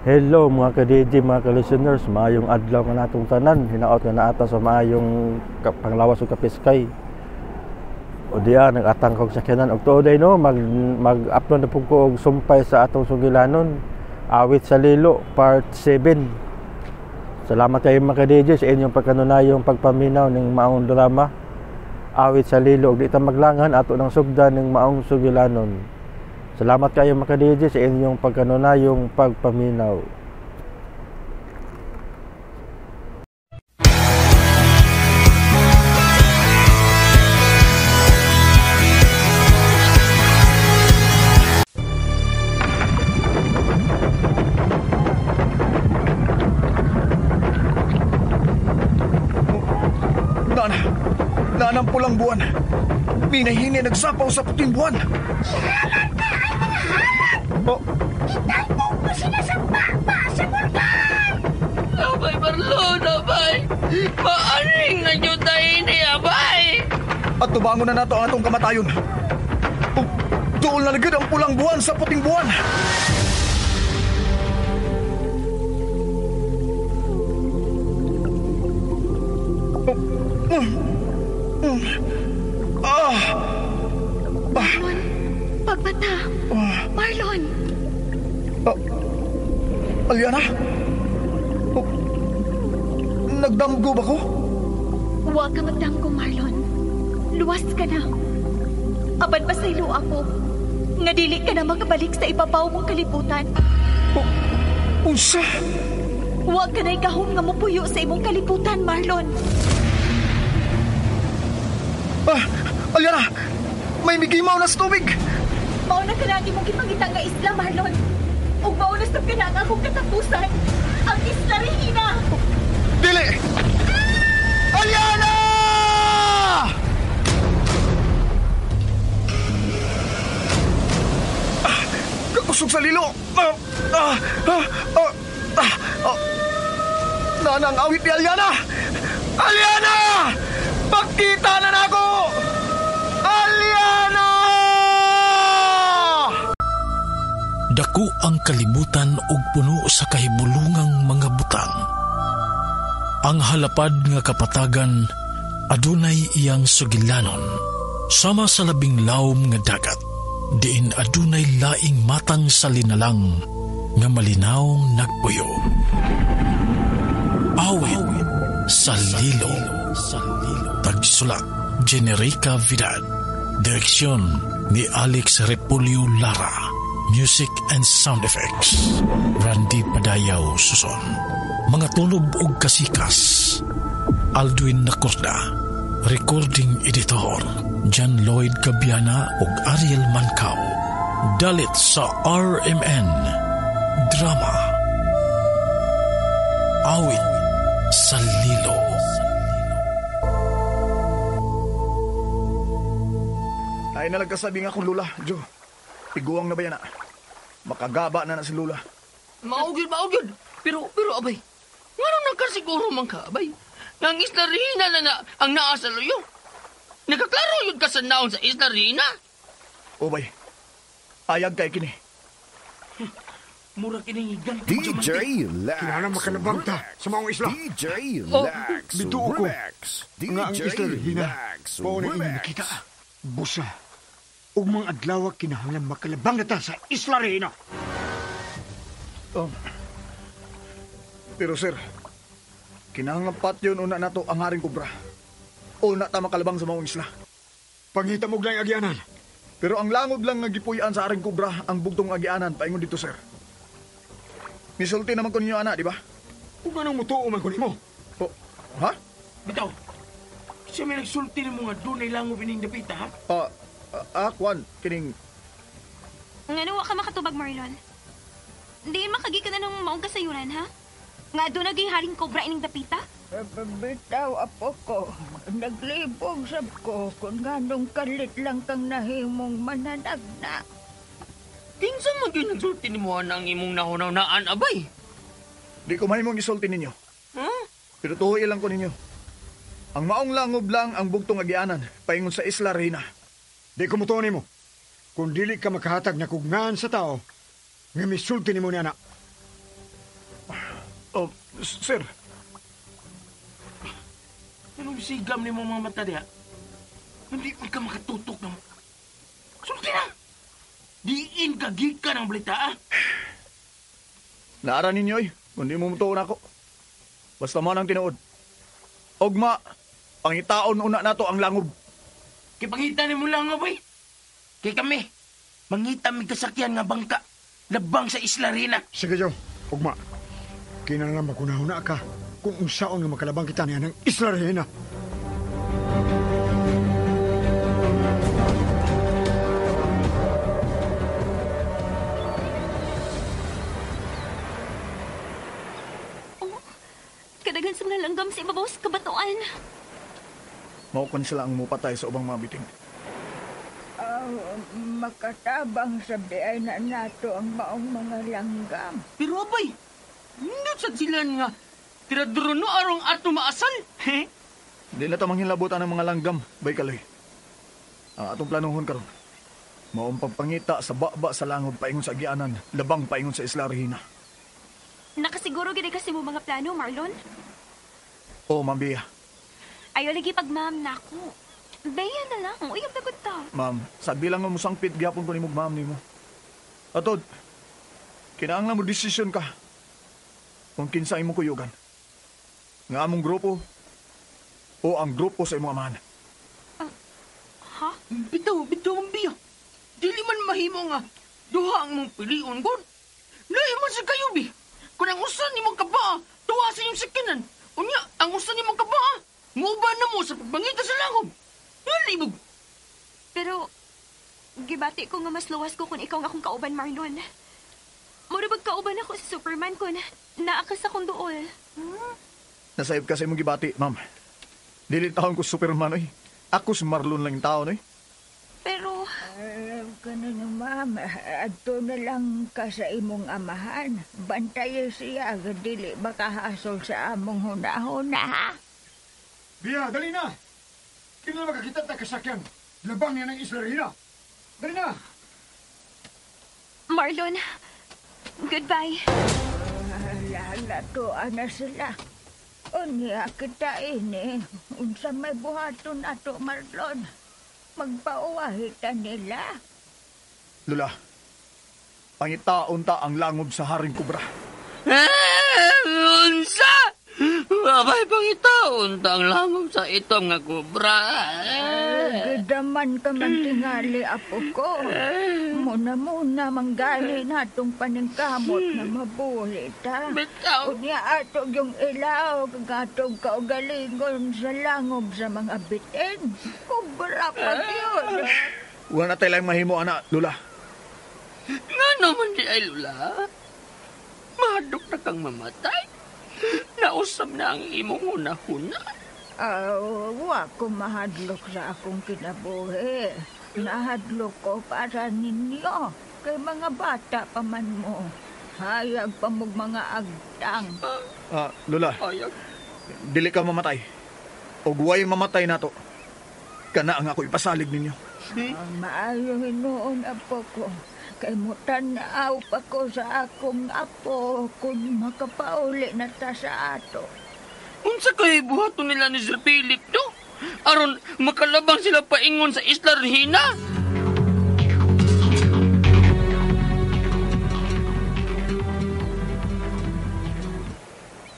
Hello mga ka-DJ, mga ka-listeners, maayong adlaw nga natong tanan, hinaot nga naata sa maayong panglawas ug kapiskay. O diya, nag-atang kog sakyanan og tuod no, mag-upload na pud ko og sumpay sa atong sugilanon. Awit sa Lilo, part 7. Salamat kayo mga ka-DJ sa inyong pagkanunayong pagpaminaw ning maong drama. Awit sa Lilo, og di ta maglangan ato nang sugdan ning maong sugilanon. Salamat kayo mga ka-DJ sa inyong pagkanunayong pagpaminaw. Nana, nanang pulang buwan. Pinahini nagsapaw sa puting buwan. Oh. Italpong ko sila sa baba sa bulkan! Abay, Marlon, abay! Maaring na nyo tayo ni abay! At tubangon na nato ang atong kamatayon. Oh, doon na lagid ang pulang buwan sa puting buwan. Marlon, pagmata! Marlon! Aliana? Oh, nagdamgo ba ko? Huwag ka magdamgo, Marlon. Luwas ka na. Apan pasaylo ako. Nga dili ka na makabalik sa ibabaw mong kalibutan. Oh, unsa? Huwag ka na ikahom nga mupuyo sa imong kalibutan, Marlon. Ah, Aliana! May migimaw na sa tubig! Mao na ka na ang imong gipangita nga isla, Marlon. Ug mao na sab ka na ang akong katapusan. Ang Isla Regina! Dili! Aliana! Ah, kakusog sa lilo! Nana ang awit ni Aliana! Aliana! Pagkita na nako! Aliana! Dako ang kalibutan ug puno sa kahibulungang mga butang. Ang halapad nga kapatagan adunay iyang sugilanon sama sa labing lawom nga dagat, diin adunay laing matang sa linalang nga malinaw nagpuyo. Awit sa Lilo. Tagsulat, Generica Vidal. Direksyon ni Alex Repulio Lara. Music and sound effects, Randy Padayaw Suson. Mga tulob og kasikas, Aldwin Nacorda. Recording editor, John Lloyd Cabiana ug Ariel Mancao. Dalit sa RMN Drama Awit sa Lilo. Ay na nagkasabi nga akong lula, Joe. Tiguang na ba yan na? Makagaba na na si Lula. Maugyod, maugyod. Pero abay, ngano nagkasiguro man ka, abay? Nang Isla Regina na ang naa sa luyo. Nagkaklaro yun ka sa naon sa Isla Regina. O bay, ayag kay kini. Mura kining higang. DJ Lax. Kinahanglan makalabang ta sa maong isla. DJ Lax. Bituo ko Remix. nga ang DJ Isla Regina Lax. mao na inyong Remix. nakita. Busa. Ug mga adlaw kinahanglan makalabang na ta sa Isla Regina. Pero sir, kinahanglan patyon una nato ang Haring Kobra. Una ta makalabang sa maong isla. Pangita mo lang agyanan. Pero ang langob lang nga gipuy-an sa Haring Kobra ang bugtong agianan paingon dito, sir. Misulti naman ko ninyo, ana, di ba? Ug anong mutuo man ko nimo? O, ha? Bitaw, siya may nagsulti ng mga dunay langob ining dapita, ha? Kwan, kining... Nga wa ka makatubag, Marlon. Hindi makagi ka na ng maong kasayuran, ha? Nga doon naging Haring Kobra ining dapita? Bitaw, apo ko. Naglibog sab ko kung nganong kalit lang kang nahimong mananagna. Kinsa man gyud nagsulti nimo ang imong nahunaw-naan, abay? Di ko mahimong isulti ninyo. Huh? Pero tuhoy lang ko ninyo. Ang maong langob lang ang bugtong agianan, paingon sa Isla Regina. Di ko mutuo nimo. Kung dili ka makahatag na kugnaan sa tao, nga misulti nimo ni anak. Oh, sir. Anong sigam ni mo mga mata diha? Hindi man ka makatutok na mo. Sulti na! Diin ka gikan ang balita, ah! Naara ninyo, eh. Kundi mo mutuon ako. Basta man ang tinuod. Ugma, pangitaon una nato ang langob. Kay pangita ni mo langob, eh. Kay kami, mangita mi kasakyan nga bangka. Labang sa Isla Rina. Sige, Joe. Ugma. Kinahanglan magunahuna ka kung unsaon nga makalabang kita niya ng Isla Rina. Oh, kadaghan sa mga langgam sa ibabaw sa kabatuan. Mao kon sila ang mupatay sa ubang mga biting. Makatabang sa biay na nato ang maong mga langgam. Pero abay, nindot sa sila nga tiraduro no arong ato maasal. Di na ta manghilabutan ang mga langgam, bay kaloy. Ang atong planuhon karon. Maong pagpangita sa baba sa langob paingon sa agianan, labang paingon sa Isla Regina. Nakasiguro gid kasi mo mga plano, Marlon? Oo, Ma'am Bea. Ayaw lagi pag ma'am nako. Bea na lang, uyab na gud ta. Ma'am, sabi lang nga musangpit gyapon ko nimo ma'am nimo. Atod, kinahanglan mo desisyon ka kung kinsa imong kuyugan. Nga among grupo o ang grupo sa imong amahan. Ha? Bitaw, bitaw, Ma'am Bea. Dili man mahimo nga duha ang mong pilion, god. Lahi man sa kayo, bi. Kung ang usa nimong kabaa, tuwa sa inyong sakinan. Unya, ang usa nimong kabaa, muban na mo sa pagbangita sa langob. Nalibog. Pero, gibati ko nga mas luwas ko kung ikaw ang akong kauban, Marlon. Mura bag kauban ako si Superman kun naakas akong duol. Nasayop ka sa imong gibati, ma'am. Dili taon ko Superman, oy. Ako si Marlon lang yung taon, oy. Pero, Ganun, ma'am. Adto na lang ka sa imong amahan. Bantayan siya, dili makahasol sa among hunahuna, ha? Bia, dali na! Kinahanglan makakita ta kasakyan. Labang niya ng Isla Rina. Dali na! Marlon, goodbye. Lalatuan na sila. Unya kita ini. Unsa may buhaton ato, Marlon. Magpauwahita nila. Lula, pangitaon ta ang langob sa Haring Kubra. Unsa? Abay, pangitaon ta ang langob sa itong nga kubra. Gidaman ka man tingali, apo ko. Muna-muna manggali na itong paningkamot na mabuhi ta. Bitaw. Unya ato yung ilaw, kagatong kaugalingon sa langob sa mga bitin. Kubra pa yun. Wala na tayo lang mahimo, ana, Lula. Nga naman di ay, Lula. Mahadok na kang mamatay. Nausap na ang imong hunahuna. Wa ko mahadlok sa akong kinabuhi. Nahadlok ko para ninyo. Kay mga bata pa man mo. Hayag pa mong mga agtang. Lula, Hayag. Dili ka mamatay. O guway mamatay na to. Kana ang ako ipasalig ninyo. Maayo hinuon, apo ko. Kay mutanaw pa ko sa akong apo kung makapauli na ta sa ato. Unsa kay buhaton nila ni Sir Philip, no? Aron makalabang sila paingon sa Isla Regina.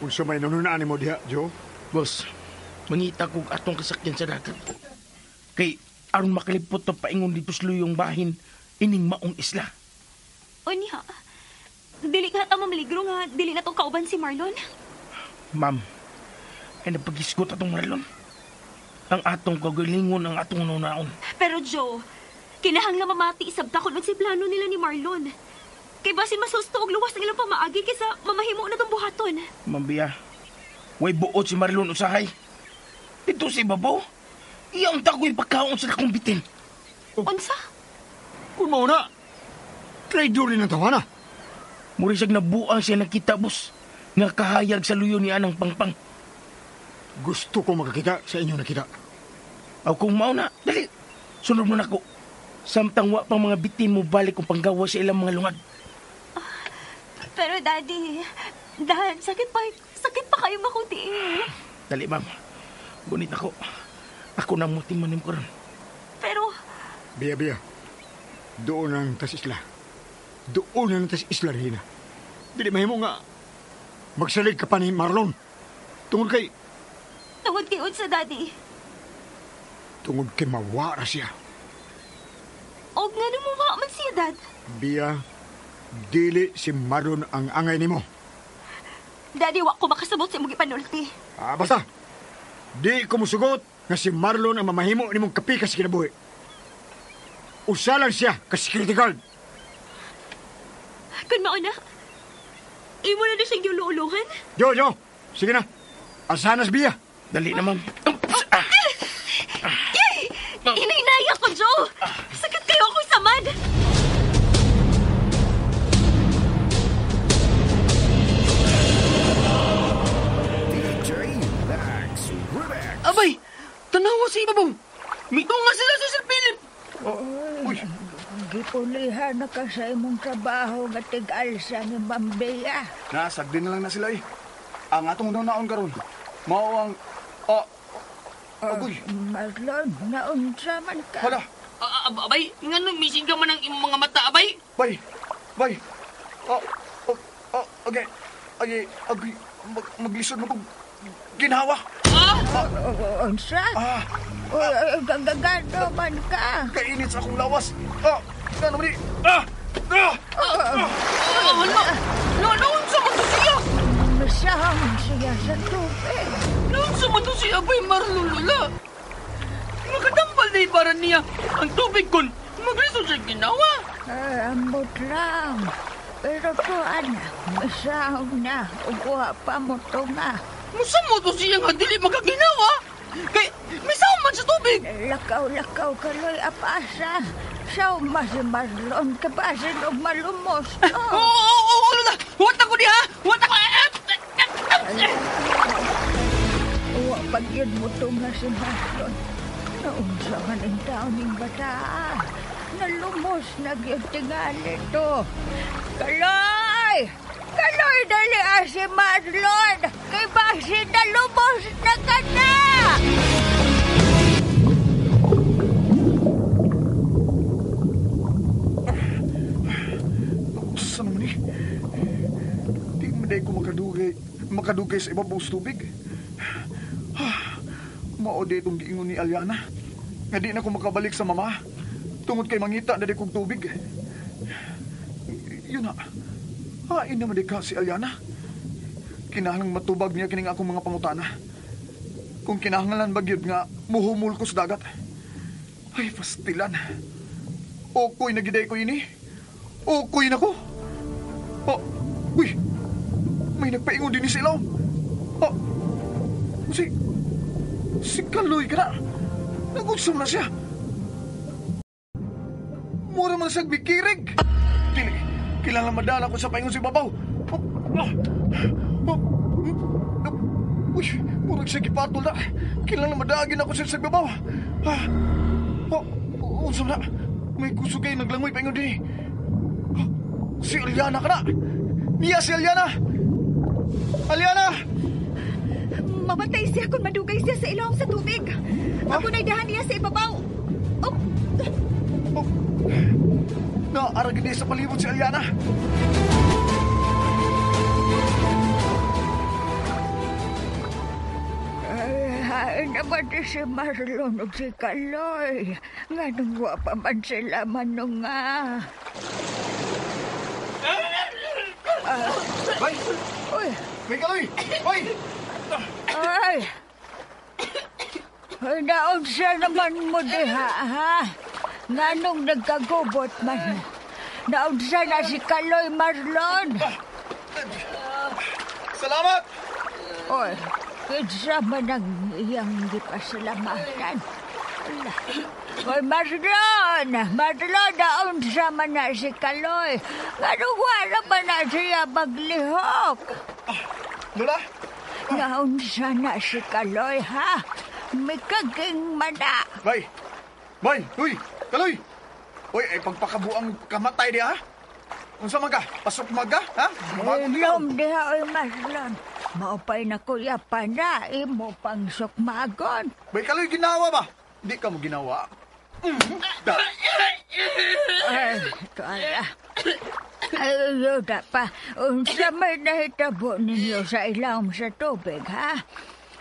Unsa may nanunaan mo diha, Joe? Boss, mangita kog atong kasakyan sa dagat. Kay aron makalipot na paingon dito sa luyong bahin ining maong isla. Unya, dili ka ta mamaligro nga dili na tong kauban si Marlon. Ma'am, ay napagisgot atong Marlon. Ang atong kagalingon ang atong nunaon. Pero Joe, kinahanglan mamati isabta kung unsay plano nila ni Marlon. Kay basin mas husto og luwas ang ilang pamaagi kaysa mamahimo na tong buhaton. Ma'am Bea, way buot si Marlon usahay. Dito sa ibabaw, iyang tagoy pagkaon sa dakong bitin. Oh. Unsa? Kung mauna, traidor ni ng tawana. Muri siyang nabuang siya nakita, boss. Nga kahayag sa luyo ni Anang Pangpang. Gusto ko makakita sa inyo nakita. Aw kung mauna, dali. Sunod mo na ko. Samtang wa pang mga bitin mo balik kung panggawa sa ilang mga lungag. Pero Daddy, Dad, sakit pa kayo makuti eh. Dali, ma'am. Gunit ako. Ako nang muting manim ko ron. Pero... Bia. Doon ang tas isla. Doon ang tas isla, Regina. Dili mahimo nga magsalig ka pa ni Marlon. Tungod kay... Tungod kay unsa, Daddy? Tungod kay mawara siya. Og nga numuwa man siya, Dad. Bia, dili si Marlon ang angay nimo. Daddy, wa ko makasabot sa imong ipanulti. Ah, basta. Di ko musugot nga si Marlon ang mamahimo nimong kapikas kinabuhi. Usalan siya ka security guard. Kun mauna, imo na na siyang giuluuluhan? Jo, sige na. Asanas, Bia. Dali naman. Inainaya ko, Joe. Sakit kayo akong samad. DJ Max Remix. Abay, tanawa sa ibabaw. Mitunga sila sa Sir Philip. Uy, gipulihan na ka sa imong trabaho nga tig-alsa ni Ma'am Bea. Nasagdi na lang na sila eh. Ang atong naon karon. Mao ang... Agoy. Marlon, naunsa man ka. Hala. Abay, nganong missing ka man ang imong mga mata, abay? Bay. Okay. Ay, agoy, maglisod mo kong ginhawa. Unsa? Gagagano man ka. Kainit sa akong lawas. Ano man di? Hala. Naunsa man to siya? Masahang siya sa tubig. Naunsa man to si Abay Marlon, Lola? Makadampal na ibaran niya ang tubig kun maglisod siya ginawa. Ambot lang. Pero to, anak, masahang na. Uguha pa mo to nga. Masama to siya nga dili makaginawa. Kay, misahang man sa tubig. Lakaw-lakaw kaloy apasa. Saw ma si Marlon kabasin og malumos. Oo, Lola. Huwat ako niya, ha? Huwat ako. Uwa pag yun mo to nga si Marlon. Naunsa man ang taon ng bata. Nalumos na gyud tingali to. Kaloy! Kaloy, dali si Marlon! Kay basin nalumos na ka na! Saan naman eh? Di man dahil ko makadugay sa ibabaw sa tubig. Mao di itong giingon ni Aliana. Nga di na ko makabalik sa mama. Tungod kay mangita na di kong tubig. Yun na. Hain naman di ka si Aliana. Kinahanglang matubag niya kining akong mga pangutana. Kung kinahanglan ba gyud nga muhumul ko sa dagat. Ay, pastilan. Okoy na giday ko ini. Okoy na ko. Oh, uy. May nagpaingon din ni sa ilawom. Oh, si Kaloy ka na. Nag-unsam na siya. Mura man siyang bikirig. Dili, kailangan madala ko sa paingon si babaw. Uy, murag siya gipatol na. Kailangan madagin ako siya sa babaw. Unsam na. May kusugay naglangoy paingon din. Si Aliana ka na. Niya si Aliana. Aliana! Mamatay siya kung madugay siya sa ilawom sa tubig. Ako na'y dahan niya sa ibabaw. Oh. Oh. Naarag hindi sa palibot si Aliana. Ay, naman si Marlon o si Kaloy. Nganong wa pa man sila manunga. Bay! Uy! May Kaloy! Bay! Ay! Ay, naunsa naman mo diha, ha? Nganong nagkagubot man? Naunsa na si Kaloy, Marlon? Salamat! Oy, kinsa man ang iyang gipasalamatan? Oy, Marlon! Marlon, naunsa man na si Kaloy? Nganong wala man na siya maglihok? Lola? Naunsa na si Kaloy, ha? May kaging mana. Bay! Bay! Uy! Kaloy! Uy, ay pagpakabuang kamatay di, ha? Unsa man ka? Pasok maga, ha? Ilom diha oy Marlon. Maupay na kuya pa na imo pang sukmagon. Bay kaloy ginawa ba? Di ka mo ginawa. Da. Ay, tuala. Ay, yuda pa. Unsa may nahitabo ninyo sa ilawom sa tubig, ha?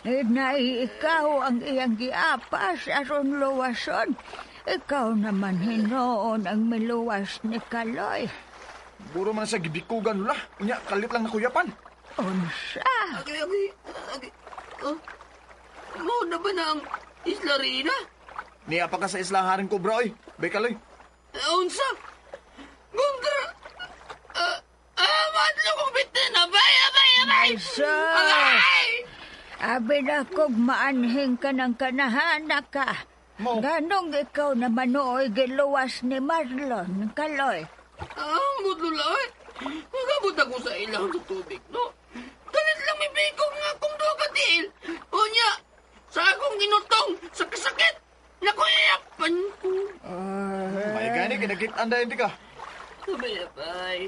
Nay, ikaw ang iyang giapas aron luwason. Ikaw naman hinoon ang miluwas ni Kaloy. Buro man sa gibikugan nula. Unya, kalit lang na kuyapan. Unsa? Agay, agay, agay. Oh. Mo na ba na ang Isla Rina? Niya pa ka sa isla Haring Cobra, oy. Bay Kaloy. Unsa? Gundra! Madlo kong bitin! Abay, abay, abay! Sus! Abay! Abi na kog maanhing ka ng kanahana ka. Mo. Ganong ikaw naman nooy giluwas ni Marlon, Kaloy. Mudlo lang eh. Magabot ako sa ilawom sa tubig, no? Kalit lang may bikog nga akong duha ka tiil. Unya, sa akong inutong, sa kasakit, nakuyapan ko. May gani, kinakit-an dahil di ka. Abay, abay.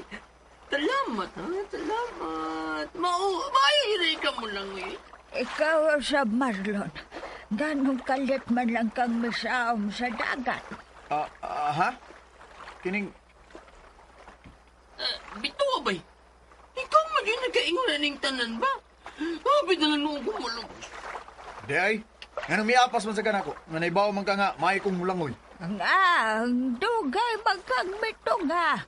Salamat, ha? Salamat. Maayo ka mo lang, eh. Ikaw sa Marlon, ganong kalit man lang kang misaom sa dagat. Ha? Kining, Bito, abay. Ikaw man yun nagkaingon na ning tanan ba? Abi na lang noong kumulong. di ay. Nga miapas man sa kanako, nga naibaw man ka nga, maay kong mulangoy. Nga, ang dugay magkang mitunga.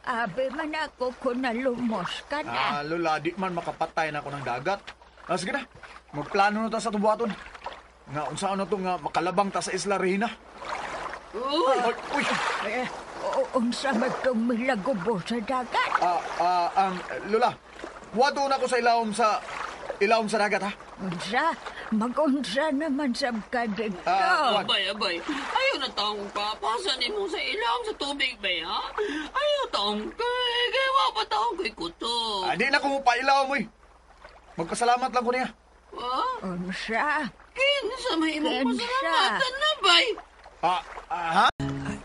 Abi man ako kung nalumos ka na. Lola, di man makapatay na ako ng dagat. Sige na, magplano na ta sa tubuaton. Nga, unsaan na to nga makalabang ta sa Isla Reina. Uy! Ay, uy! Unsa man tong milagubo sa dagat? Lola, wato na ko sa ilawom sa dagat, ha? Unsa? Mag-unsa naman sab ka dito. Abay, abay. Ayaw na taong papasan mo sa ilawom sa tubig, bay, ha? Ayaw taong kay. Kaya wa pa taong kay kuto. Di na ko mapailaw mo, eh. Magpasalamat lang ko niya. Ha? Unsa? Kinsa may imong Kinsa? pasalamatan na, bay? Ha?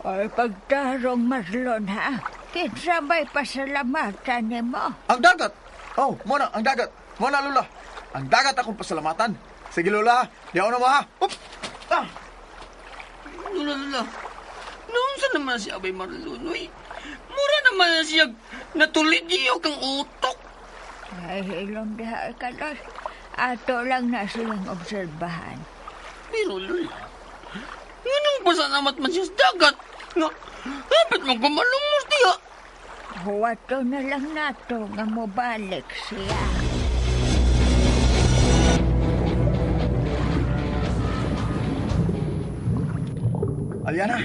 Ay, pagtarong Marlon, ha? Kinsa may pasalamatan nimo? Ang dagat! Oh, muna, ang dagat. Muna, Lola. Ang dagat akong pasalamatan. Sige, Lola, ha? Di ako na mo, ha? Up! Ah! Lola, Lola. Noon sa naman si Abay Marlon, uy. Mura naman siya natulid iyo kang utok. Ay, hilom diha, Kaloy. Ato lang na silang obserbahan. Pero, Lola, nganong pasalamat man siya sa dagat? Nga, dapat mong kumalumos diha. Huwato na lang nato nga mobalik siya. Aliana,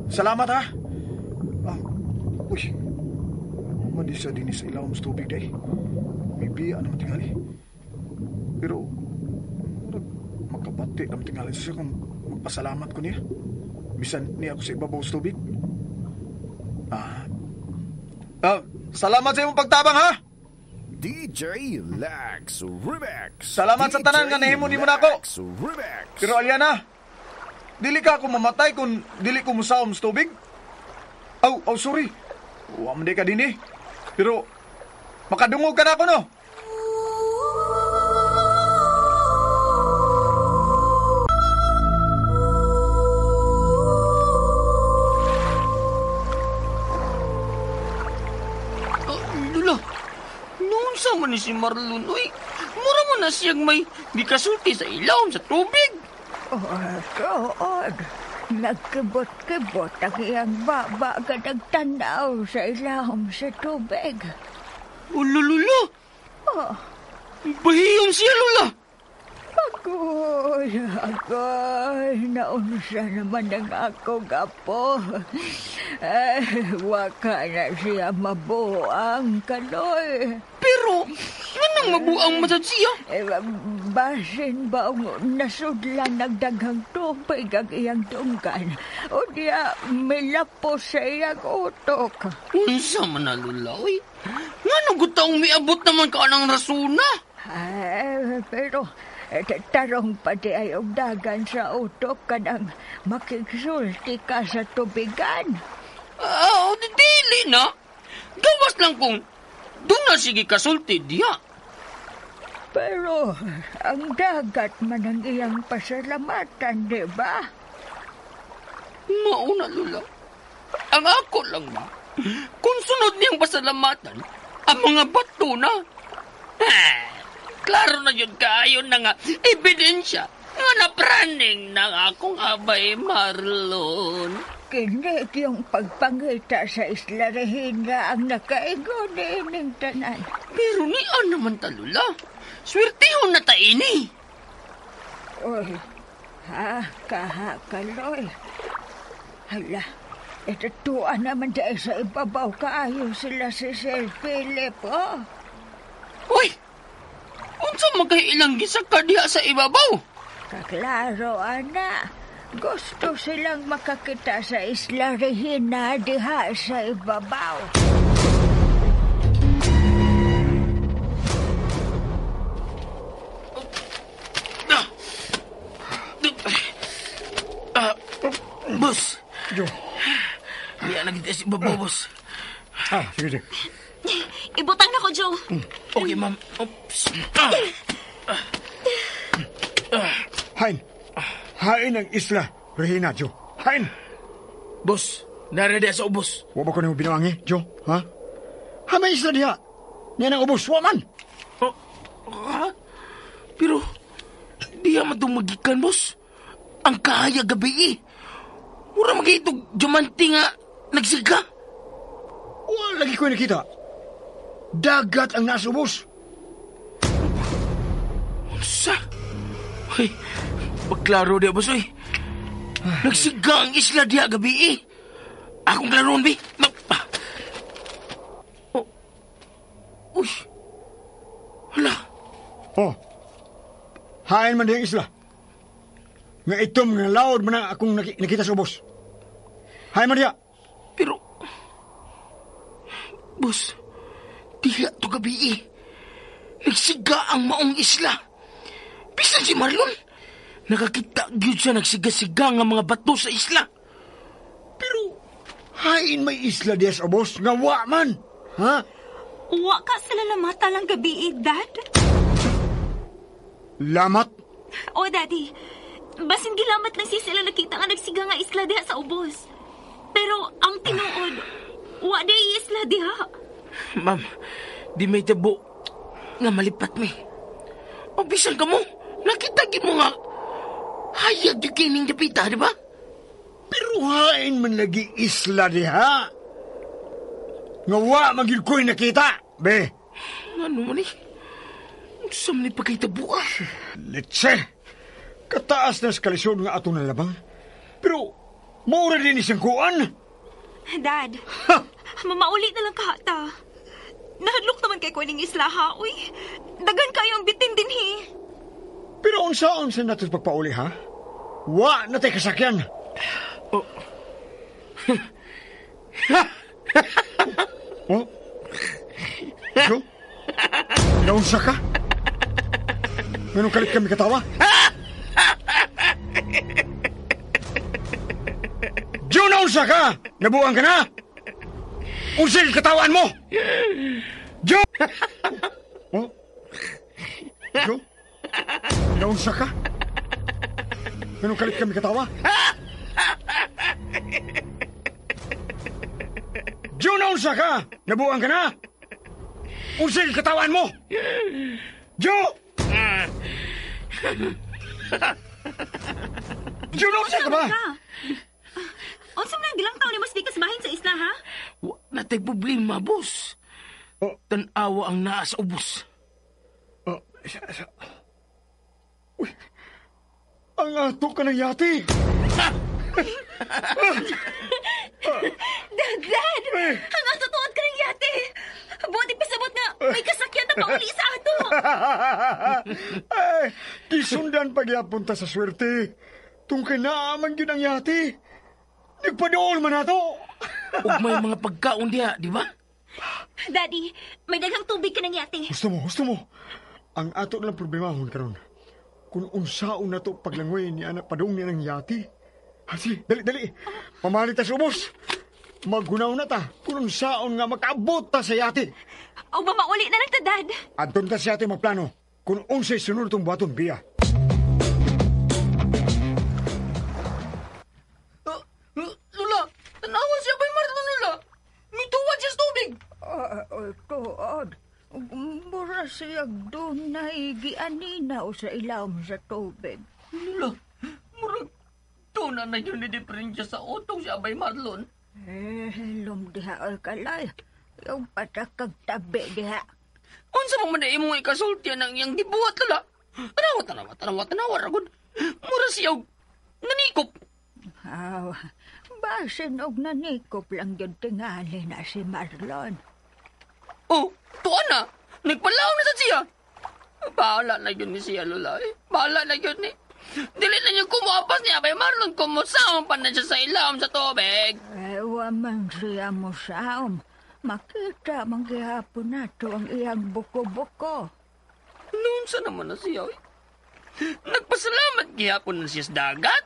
salamat ha. Uy, madisa din sa ilawom sa tubig day. May biya naman tingali. Pero, makabati naman tingali siya kung magpasalamat ko niya. Bisan niya ako sa ibabaw sa tubig. Salamat sa imong pagtabang ha! DJ Lax Remix. Salamat sa tanan nga nahimo nimo nako. Remix. Pero Aliana, dili ka ako mamatay kung dili ko musaom sa tubig. Oh, sorry. Wa man di ka dinhi. Pero makadungog ka na ako, no? Lula, noon sa man ni si Marlon, uy, mura mo na siyang may gikasulti sa ilawom sa tubig. Oh, tuod. Nagkibot-kibot ang iyang baba ka nagtanaw sa ilawom sa tubig. Oh, lula. Oh. Bahiyon siya, Lula. Agoy, agoy, naunsa naman ang akong apo. Eh, waka na siya mabuang, Kaloy. Pero, anong mabuang masad siya? Eh, basin ba ang nasudlan nagdaghang tubig ang iyang tunggan? O diya, milapos sa iyang utok. Unsa man na, Lula, uy. Nganong gutaong miabot naman ka ng rasuna? Ay, pero tarong pati ay dagan sa utok ka nang makigsulti ka sa tubigan. Dili na. Gawas lang kung doon na sige kasulti diha. Pero ang dagat man ang iyang pasalamatan, di ba? Mauna, Lula. Ang ako lang ba? Kung sunod niyang pasalamatan, ang mga bato na. Klaro na yun kaayo na nga ebidensya nga napraning ng akong abay, Marlon. Kini yung pagpangita sa Isla Regina ang nakaigo niining tanan. Pero nian naman ta, Lula. Swertihon na ta ini. Uy, ha, kahakaloy. Hala, itatuan naman dahil sa ibabaw kaayo sila si Sir Philip, oh. Uy! Unsa magkailang gisaka diha sa ibabaw? Kaklaro, ana. Gusto silang makakita sa Isla Regina diha sa ibabaw. Boss! Jo. Diya na kita sa ibabaw, boss. Ah, sige, sige. Ibutang na ko, Joe. Okay, ma'am. Oops. Hain. Hain ang isla, Regina, Joe. Hain! Boss, narada sa ubos. Wa ba ko nimo binuangi, Joe? Ha? Ha, may isla diha. Niya nang ubos, wa man. Oh, ha? Pero, diha man itong magikan, boss. Ang kahaya gabi eh. Mura magitog diamante nga nagsiga. Wala lagi ko nakita. Dagat ang nasa ubos. Unsa? Ay, pagklaro diya, boss, oy. Nagsiga ang isla diha gabi eh. Akong klaroon, bi. Oh. Uy. Hala. Oh. Hain man diyang isla. Nga itom nga loud man ang akong nakita sa ubos. Hain man diya. Pero, boss, diha to gabi eh. Nagsiga ang maong isla. Bisan si Marlon, nakakita gyud siya nagsiga-siga nga mga bato sa isla. Pero, hain may isla diya sa ubos nga wa man. Ha? Wa ka sila lamata lang gabi eh, Dad. Lamat? Oh, Daddy. Basin gilamat lang siya sila nakita nga nagsiga nga isla diha sa ubos. Pero ang tinuod, wa di isla diha. Ma'am, di may tabo nga malipat mi. O bisan ka mo, nakita gid mo nga hayag di kining dapita, di ba? Pero hain man lagi isla diha. Nga wa man gyud ko'y nakita, be. Ano man eh? Unsa man ni pagkahitabo, ah? Litse! Kataas na sa kalisod nga atong nalabang. Pero, maura din isang kuan. Dad, mamauli na lang kahata. Nahadlok naman kay kuning isla, ha? Uy, dagan kayo ang bitin din, he. Pero unsaon sa natos pagpauli, ha? Wa na tay kasakyan. Oh. Oh? Jo? Naunsa ka? Ganun kalit kami katawa? Jo, naunsa ka? Nabuang ka na? Unsa yung katawan mo? Jo! Oh? Jo? Naunsa ka? Ganun kalit kami katawa? Jo, naunsa ka? Nabuang ka na? Unsa yung katawan mo? Jo! Jo, naunsa ka ba? Unsa man ang gilang taon ni mas bikas bahin sa isla, ha? Wa na tay problema, boss. Oh. Tan-awa ang naa sa ubos. Oh, Uy, ang ato ka ng yati. Dad, Dad! Ang ato tuod ka ng yate! Buti pasabot nga may kasakyan na pauli sa ato! Ay, gisundan pagyapon ta sa swerte. Tungkay naaman yun ang yati. Nagpadool man ato. Ug may mga pagkaon diha, di ba? Daddy, may daghang tubig ka ng yate. Gusto mo, gusto mo. Ang ato lang problemahon karon. Kung unsaon na to paglangoy ni anak padung niya ng yati. Ha, sige, dali, dali. Pamalit ta sa ubos. Maghunaw na ta kung saon nga makaabot ta sa yate. O mamauli na lang ta, Dad. Adton ta sa yate magplano kung unsay sunod tong buhaton biya. Lula, tanawa siya bay Marlon, Lula. Mituwad siya sa tubig. Ay, tuod. Mura siya dunay gianinaw sa ilawom sa tubig. Lula, murag tuna na yun ni diferensya sa utong siya bay Marlon. Eh, hilom diha ay kalay. Yung patakag tabi diha. Unsa man man imong ikasulti ang iyang gibuhat, Lula? Tanawa, tanawa, tanawa, tanawa, ragod. Mura siya og nanikop. Aw, basin og nanikop lang yun tingali na si Marlon. Oh, tuan na. Nagpalaw na sa siya. Bahala na yun ni siya, Lola. Eh. Bahala na yun ni. Dili na niya kumuapas niya bay Marlon kumusaon pa na siya sa ilawom sa tubig. Eh, waman siya musaom. Makita man gihapon nato ang iyang buko-buko. Noon sa naman na siya, eh. Nagpasalamat gihapon na siya sa dagat.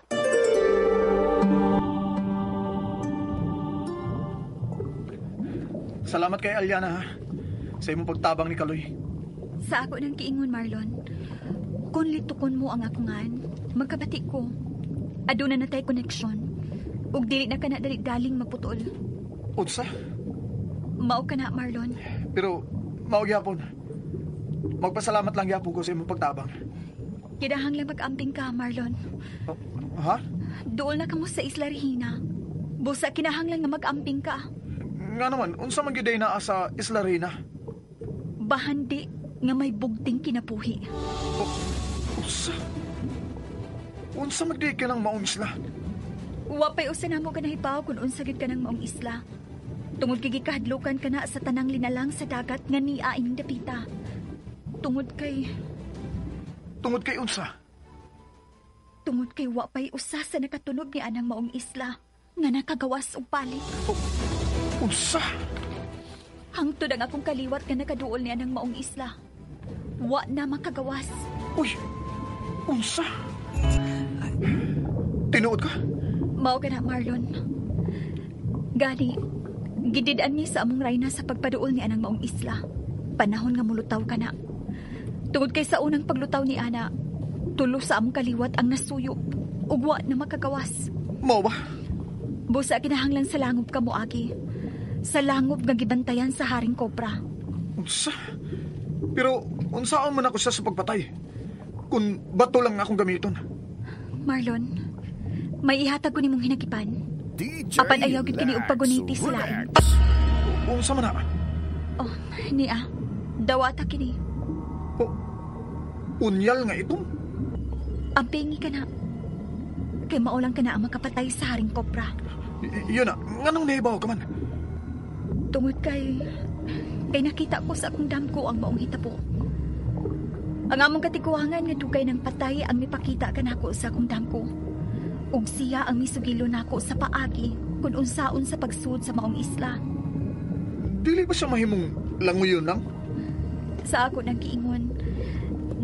Salamat kay Aliana ha. Sa imong pagtabang ni Kaloy. Sa ako ng kiingon, Marlon. Kung litukon mo ang akungan, magkabati ko. Aduna na tay koneksyon. Ug dili na ka na dali-daling maputol. Unsa? Mao ka na, Marlon. Pero mao gyapon. Magpasalamat lang gyapon ko sa imong pagtabang. Kidahang lang mag-amping ka, Marlon. Oh, ha? Dool na kamo sa Isla Regina. Busa kinahanglan nga mag-amping ka. Nga naman, unsa man gyud naa sa Isla Reina? Bahandi nga may bugting kinapuhi. Oh, unsa? Unsa magdi ka ng maong isla? Wa pa'y usa namo ka nahibaw kung unsa gid ka ng maong isla. Tungod kay gikahadlukan ka na sa tanang linalang sa dagat nga niya ining dapita. Tungod kay Tungod kay unsa? Tungod kay wa pa'y usa sa nakatunob ni anang maong isla nga nakagawas og balik. Oh, unsa? Hangtod ang akong kaliwat nga nakaduol ni anang maong isla. Wa na makagawas. Uy, unsa? Tinuod ka? Mao ka na, Marlon. Gani, gidid-an mi sa among rayna sa pagpaduol ni anang maong isla. Panahon nga mulutaw ka na. Tungod kay sa unang paglutaw ni ana, tulo sa among kaliwat ang nasuyop. Ug wa na makagawas. Mao ba? Busa kinahanglan sa langob ka moagi. Sa langob nga gibantayan sa Haring Cobra. Unsa? Pero unsaon man ako siya sa pagpatay? Kung bato lang akong gamiton. Marlon, may ihatag ko nimong hinagipan. DJ Apan ayaw gid kini og Lex paguniti sa lain. Remix. Unsa man na? Oh, niya. Dawata kini. Oh, unyal nga itom? Ampingi ka na. Kay maulang ka na ang makapatay sa Haring Cobra. Yun na, nganong nahibaw ka man? Tungod kay nakita ko sa akong damgo ang maong hitabo. Ang among katiguangan nga dugay ng patay ang mipakita kanako sa akong damgo. Ug siya ang misugilo nako sa paagi kung unsaon sa pagsud sa maong isla. Dili ba siya mahimong languyon lang? Sa ako nang giingon,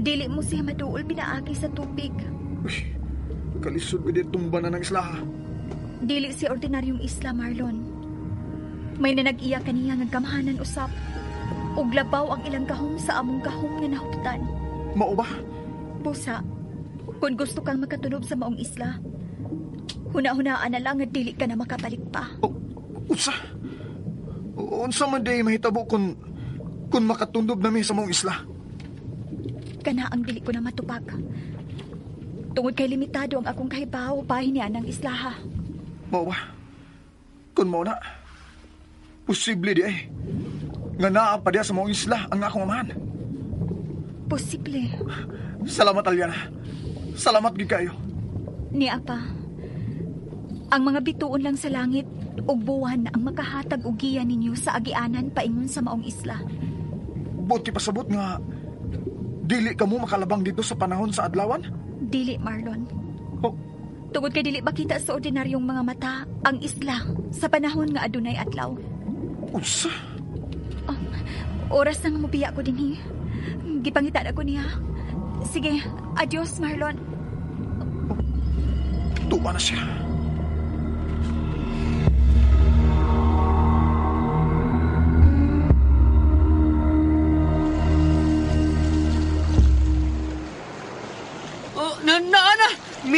dili mo siya maduol pinaagi sa tubig. Uy, kalisod gud tumba na ng isla ha. Dili si ordinaryong isla, Marlon. May nanag-iya kaniya nga gamhanan usap. Ug labaw ang ilang gahom sa among gahom nga nahuptan. Mao ba? Busa, kung gusto kang makatunob sa maong isla, huna-hunaan na lang nga dili ka na makabalik pa. Oh, unsa? Unsa man day mahitabo kung makatundob nami sa maong isla? Kana ang dili ko na matupag. Tungod kay limitado ang akong kahibaw, bahin niya ng islaha. Mao ba? Kung mao na, posible di ay. Nga naa pa diya sa maong isla ang akong amahan. Posible. Salamat, Aliana. Salamat gid kayo. Niya pa. Ang mga bituon lang sa langit ug buwan ang makahatag og giya ninyo sa agianan paingon sa maong isla. Buti pasabot nga dili ka mo makalabang dito sa panahon sa adlawan? Dili, Marlon. Oh. Tungod kay dili makita sa ordinaryong mga mata ang isla sa panahon nga adunay adlaw. Unsa? Oh, oras na nga mobiya ko dinhi. Gipangitan ako niya. Sige, adios, Marlon. Tuwa na siya.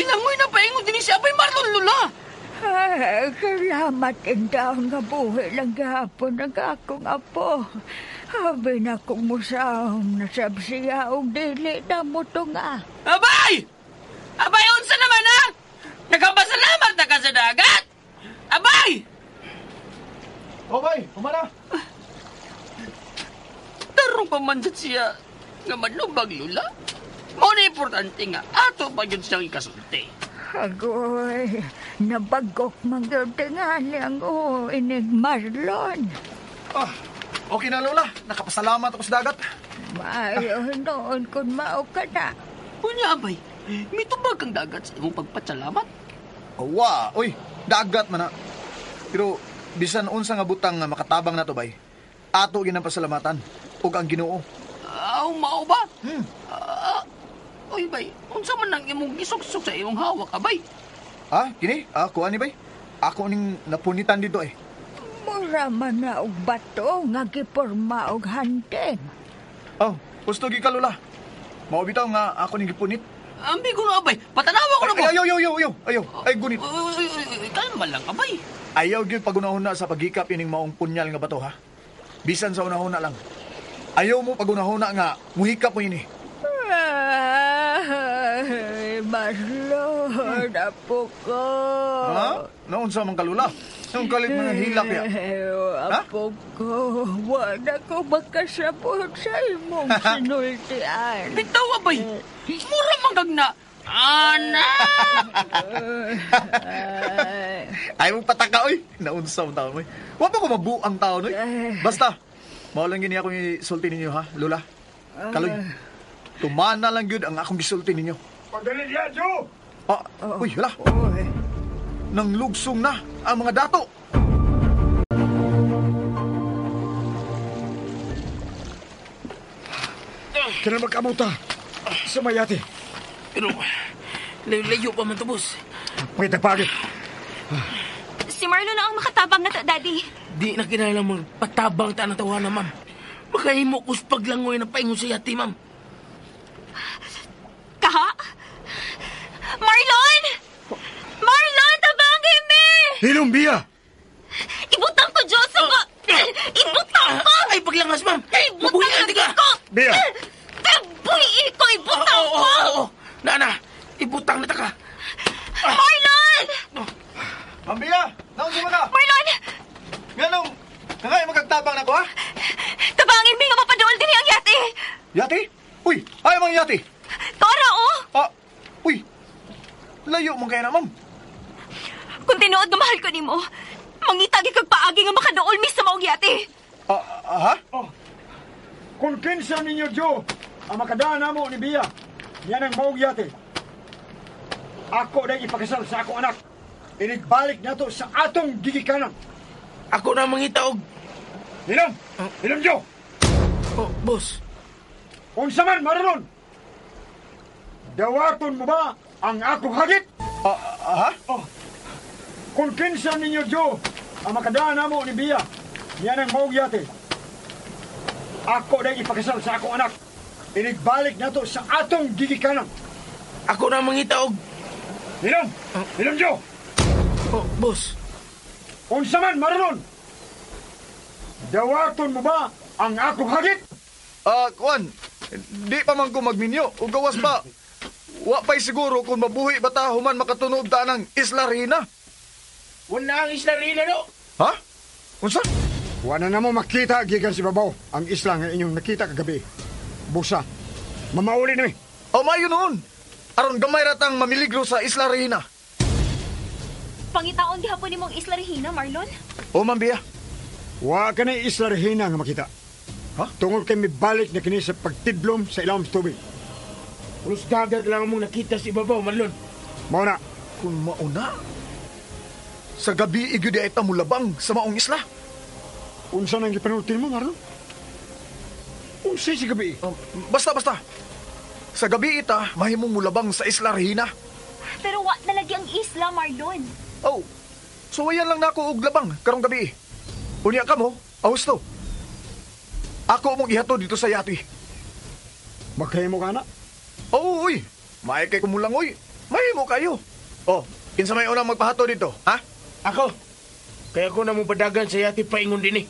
Nilangoy na paingon din si Abay Marlon, Lola. Ay, salamat intaon nga buhi lang gahapon ang akong apo. Abi na kong musaom nasab siya og dili na mo tunga. Abay! Abay, unsa naman ha? Nagkapasalamat na ka sa dagat! Abay! Oh, bay, humana. Tarong pa man sad siya nga manubag, Lola. Mao na importante nga ato pa yun siyang ikasulti. Agoy, nabagok man gyud tingali ang inig Marlon. Ah, okay na, Lola. Nakapasalamat ako sa dagat. Maayo noon kung mao ka na. Unya, abay, mitubag kang dagat sa imong pagpasalamat. Awa, oy, dagat man na. Pero bisan unsa nga butang nga makatabang nato bay. Ato gyud ang pasalamatan ug ang Ginoo. Aw, mao ba? Oy, bay, unsa man ang imong gisuksok sa imong hawak, abay? Ah, kini? Ah, kuha ni bay. Ako ning napunitan dito eh. Mura man na og bato nga giporma og hantin. Oh, gusto gi ka, Lola. Mao bitaw nga ako ning gipunit. Ambi ko na, abay. Patanawa ko na ko. Ay, ayaw, ayaw, ayaw, ayaw, ayaw. Ay, gunit. Uy, uy, uy, uy, kalma lang, abay. Ayaw gyud pagunahon na sa pagikap ining maong punyal nga bato ha. Bisan sa unahon na lang. Ayaw mo pagunahon na nga muhikap mo ini. Ay, Marlon, apo ko. Ha? Naunsa man ka, Lola? Nung kalit mga hilak ya. Apo ko, wala ko makasabot sa imong sinultian. Bitaw, abay. Mura man kag na. Anak! Ay mo pataka oy. Naunsa man taon oy. Wa pa ko mabuang taon oy. Basta mao lang gini akong isulti ninyo ha, Lola. Kaloy. Tumana lang gyud ang akong gisulti ninyo. Pagdali niya, Joe! Ah, uy, hala. Nang lugsong na ang mga dato. Kailan magkamuta sa mayati? Pero, layo-layo pa man to, boss. Pakita pagi. Si Marlon na ang makatabang na to, Daddy. Di na kinahanglan magpatabang ta ng tawana, ma'am. Makahimo ko sa paglangoy ng paingon sa yati, ma'am. Kaha? Marlon! Marlon, tabangin me! Hilong biya! Ibutang ko, Diyos! Ako! Ibutang ko! Ay, paglangas, ma'am! Ibutang Mabuhi ka! ko! Biya! Buhi ko! Ibutang Oo, ko! oo, oo. Nana, ibutang na ta ka. Marlon! Ma'am Bia, naunsa man ka? Marlon! Nganong nangay magagtabang nako ha? Tabangin mi nga mapaduol din ang yate! Yati? Uy, ay mga yati. Tora, oh! Ah, uy. Layo mo kay na, ma'am. Kung tinuod nga mahal ko nimo, mangita gyud kag paagi nga makaduol mi sa maong yate. Ah, ha? Oh. Kung kinsa ninyo, Joe, ang makadaan namo ni Bia, yan ang maong yate. Ako na ipakasal sa akong anak. Inigbalik nato sa atong gigikanan. Ako na mangita og... Hilom! Hilom, Joe! Oh, boss. Unsa man, Marlon! Dawaton mo ba ang akong hagit? Ah, ha? Oh. Kung kinsa ninyo, Joe, ang makadaan namo ni Bia, yan ang maong yate. Ako na ipakasal sa akong anak. Inigbalik nato sa atong gigikanan. Ako na mangita og... Hilom! Hilom, Joe! Oh, boss. Unsa man, Marlon! Dawaton mo ba ang akong hagit? Ah, kuan. Di pa man ko magminyo. O gawas pa. Wa pa'y siguro kung mabuhi ba ta human makatunog ta ng Isla Rina. Wala ang Isla Rina, no? Ha? Unsa? Wala na mo makita gikan si babaw ang isla nga inyong nakita kagabi. Busa, mamauli na mi. O mayo noon. Aron gamay ratang mamiligro sa Isla Rina. Pangitaon gihapon nimong Isla Regina, Marlon? O Ma'am Bia. Wa ka na Isla Regina nga makita. Ha? Tungod kay mibalik na kini sa pagtidlom sa ilawom sa tubig. Pulos dagat lang mong nakita sa ibabaw, Marlon. Mao na. Kung mauna, sa gabi igyo di ay tamulabang sa maong isla. Unsa nang gipanulti mo, Marlon? Unsa si gabi? Basta, basta. Sa gabi ita, mahimong mulabang sa Isla Regina. Pero wa na lagi ang isla, Marlon. Oh, so ayan lang nako og labang karong gabi. Unya ka mo, Augusto. Ako mong ihatod dito sa yati. Magkahimo ka na? Oo, uy. Maay kay kumulang, uy. Mahimo kayo. Oh, kinsa may unang magpahato dito, ha? Ako. Kaya ko na mo padagan sa yate paingon din eh.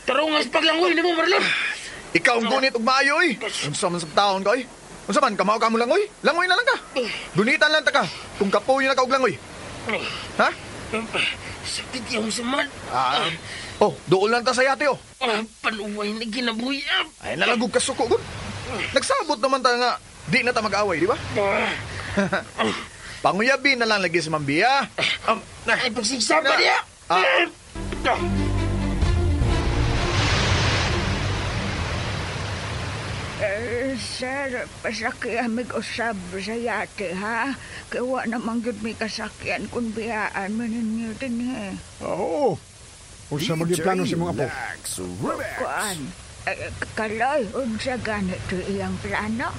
Tarungas paglangoy nimo, Marlon. Ikaw ang gunit og maayo oy. Unsa man sa taon ka oy? Unsa man kamao ka mo langoy? Langoy na lang ka. Gunitan lang ta ka kung kapoy na ka og langoy. Ha? Sakit yung saman. Ah. Oh, duol lang ta sa yate oh. Panuway na ginabuhi. Ay nalagog ka suko gud. Nagsabot naman ta nga di na ta mag-away, di ba? Panguyabi na lang lagi si Mambia. Ay, pagsigsama niya. Sir, pasakyan mig usab sa yate, ha? Kaya wa naman gyud may kasakyan kung biyaan man ninyo din, eh. Oo. Unsa man gyud plano sa imong apo? Kuan, Kaloy, unsa ganito iyang plano?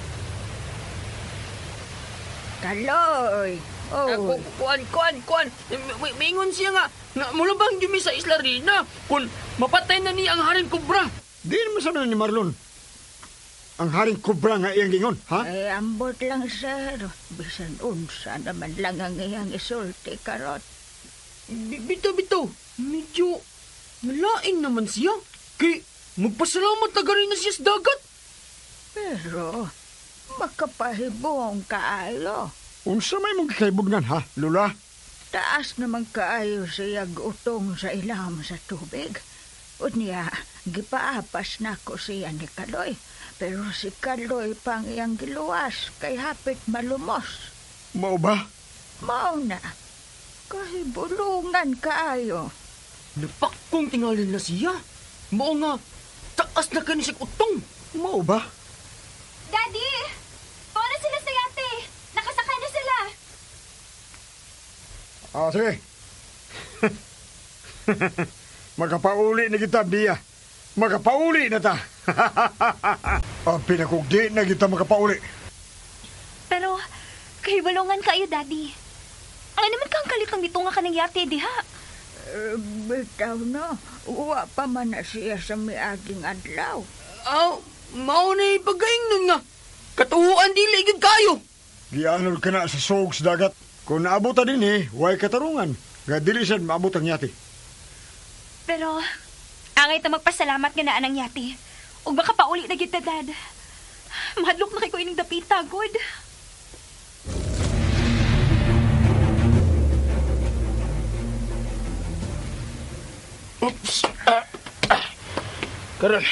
Kaloy! Oh. Kuan. Mingon siya nga, mulabang yumi sa Isla Rina kung mapatay na niya ang Haring Cobra. Di naman sana ni Marlon. Ang Haring Cobra nga iyang gingon, ha? Ay, ambot lang, sir. Bisan unsa naman lang ang iyang isulti karot. Bito. Medyo nalain naman siya. Kay magpasalamat na gani na siya sa dagat. Pero makapahibong kaayo. Unsa may mong gikaibugnan, ha, Lula? Taas naman kaayo siya utong sa ilawom sa tubig. Unya, gipaapas nako siya ni Kaloy. Pero si Kaloy pang iyang giluwas kay hapit malumos. Mao ba? Mao na. Kahibulungan kaayo. Napakong tingalin na siya. Mao nga, taas na kani siya utong. Mao ba? Daddy! Paano sila sa yate? Nakasakay na sila. Ah, sige. Makapauli na kita, Bia. Makapauli na ta. Ang pinakugdi na kita makapauli. Pero, kahibulungan kayo, Daddy. Ano naman kang kalitang dito nga ka ng yate, diha? Bitaw no, uwa pa man na siya sa miaging adlaw. Aw, mao na ipagaing nun nga. Katuhuan dili gyud kayo. Gianol ka na sa suog sa dagat. Kung naabot ta din eh, way katarungan. Nga dili sad maabot ang yate. Pero, angay ta magpasalamat nga naa ng yate. Ug baka pauli na gyud ta, Dad. Mahadlok na kay ko ining dapita, God. Oops. Karon,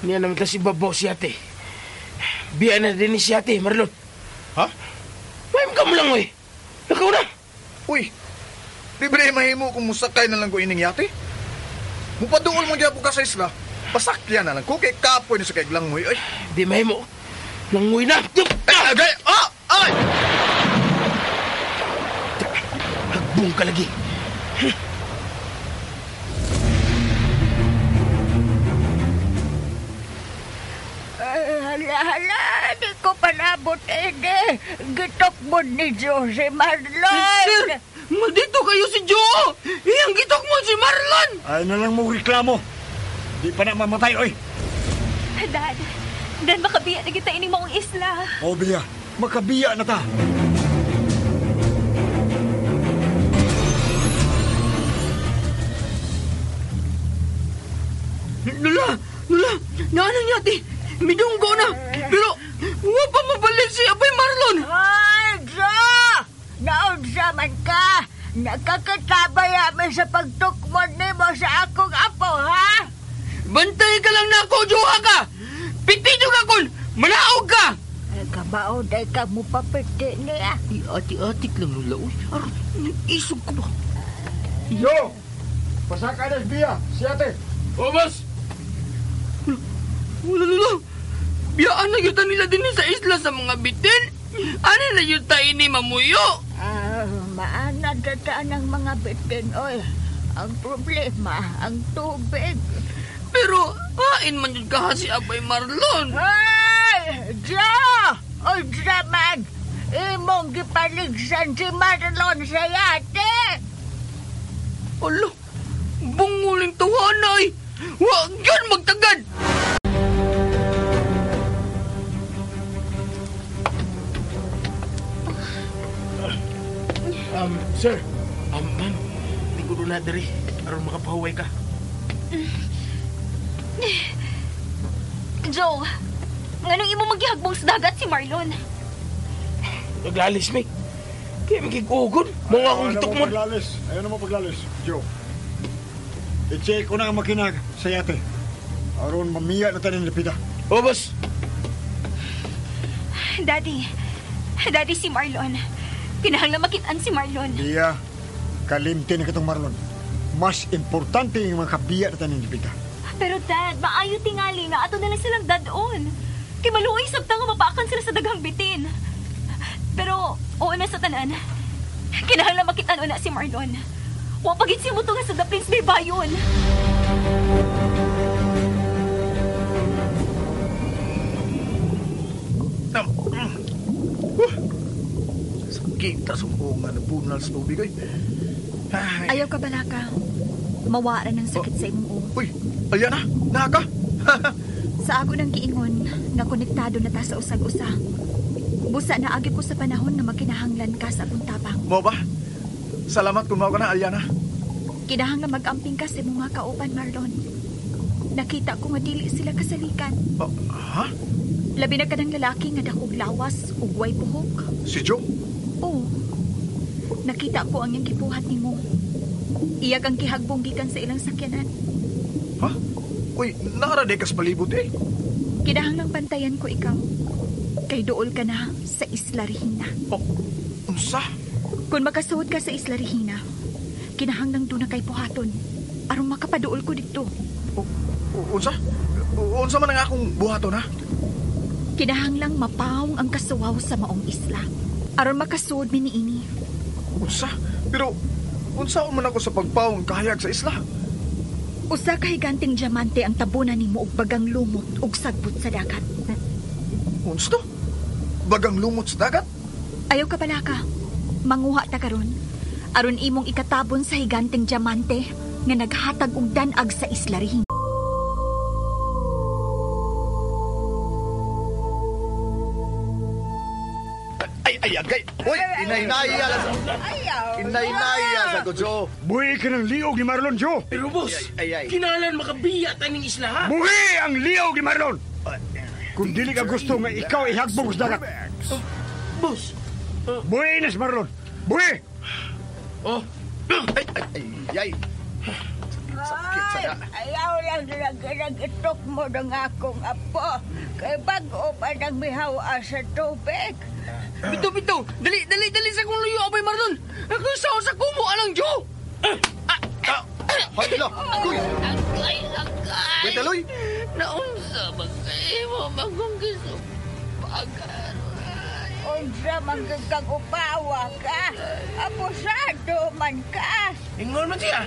niya naman ta si Babaw si ate. Biya na din ni si ate, Marlon. Ha? Mahim ka mo lang, oy. Nakaw na. Uy, di ba mahimo kung musakay na lang ko ining yate? Mupaduol mo gyapon ka sa isla. Pasakyan na lang ko kay kapoy ni sa kay langoy. Ay, di mahimo. Langoy na. Ay, agay! Ah! Ay! Hagbong ka lagi. Ay, hala, di ko panabot, Ede. Gitok mo ni Joe si Marlon. Sir, maldito kayo si Joe. Iyang gitok mo si Marlon. Ay na lang mo reklamo. Di pa na mamatay, oy. Dad, makabiya na kita ining maong isla. O, Bia, makabiya na ta. Lula, naanang yate. Midunggo na. Pero, wa pa mabalik si Abay Marlon. Ay, Joe! Naunsa man ka. Nakakatabay amin sa pagtukmod nimo sa akong apo, ha? Bantay ka lang na ako, Joe, ka. Pitido ka kun, manaog ka. Ay, kabao, day ka mo papiti niya. Ati-atik lang, Lula. Uy, aron, isog ko ba? Yo! Pasaka na, Bia, si ate. O, boss! Wala, Lula. Biyaan na yuta nila din sa isla sa mga bitin. Ano na yuta ini mamuyo? Maanad na ng mga bitin, oy. Ang problema, ang tubig. Pero, hain man yun ka si Abay Marlon. Ay! Joe! Unsa man! Imong gipaligsan si Marlon sa yate! Alo! Bunguling tawanay. Wa gyud magtagad. Sir, ma'am, di ko na diri aron makapahuway ka. Joe, nganong imo maggihagbong sa dagat si Marlon? Naglalis mi. Kaya magigugod. Mga akong gitukmon. Ayaw na mo paglalis, Joe. I-check ko na ang makina sa yate. Aron mamiya na tanin lipida. O, boss. Daddy. Daddy, si Marlon. Kinahanglan makitaan si Marlon. Dia, kalimti na kitong Marlon. Mas importante yung mga kabiya na tanin lipida. Pero Dad, maayo tingali nga ato na lang silang dadon. Kay maluoy sabta nga mapaakan sila sa daghang bitin. Pero oo na sa tanan. Kinahanglan makitaan na si Marlon. Wa pagit si mo nga sa The Prince Bay bayon. Sakit ta sumbongan na bunal sa tubig ay. Ayaw ka balaka. Mawara ng sakit sa imong ulo. Uy, ayan na, naka. Sa ako ng giingon nga konektado na ta sa usag-usa. Busa na agi ko sa panahon nga magkinahanglan ka sa akong tabang. Mo ba? Salamat kung mao ka na, Aliana. Kinahanglan mag-amping ka sa imong mga kauban, Marlon. Nakita ko nga dili sila kasalikan. Oh, ha? Labi na ka ng lalaki nga dakog lawas ug way buhok. Si Joe? Oo. Nakita ko ang iyang gibuhat nimo. Iya kang gihagbong gikan sa ilang sakyanan. Ha? Uy, naara di kas palibot eh. Kinahanglang bantayan ko ikaw. Kay duol ka na sa Isla Regina. Oh, unsa? Kung makasuod ka sa Isla Regina, kinahanglang doon na kay buhaton. Aron makapaduol ko dito. Unsa? Unsa man ang akong buhaton ha? Kinahanglang mapawong ang kasuwaw sa maong isla. Aron makasuod mi niini. Unsa? Pero unsa man ako sa pagpawong kahayag sa isla? Usa ka higanting diamante ang tabunan nimo og bagang lumot ug sagbot sa dagat. Unsa to? Bagang lumot sa dagat? Ayaw ka balaka. Manguha ta karon. Aron imong ikatabon sa higanting diamante nga naghatag og danag sa Isla Regina. Ay, agay. Uy, inaynaya sa... Inaynaya sa ko, Joe. Buhi ka ng liog ni Marlon, Joe. Pero boss, kinalan makabiya taning isla, ha? Buhi ang liog ni Marlon! Kung dili ka gusto nga ikaw ihagbong sa dagat. Boss. Buhi na si Marlon. Buhi! Oh. Ay, ay. Sakit sa da. Ayaw lang nag-itok mo ng akong apo. Kay bago pa nang mihawa sa tubig. Bito, bito! Dali, dali, dali sa kong luyo, Abay Marlon! Ako sa kumo, anang Joe! Hala! Kuy! Agay, agay! Wait, taloy! Naunsa ba kayo magong gisupagan? Unsa man kang upawa ka? Abusado man ka! Ingon man siya!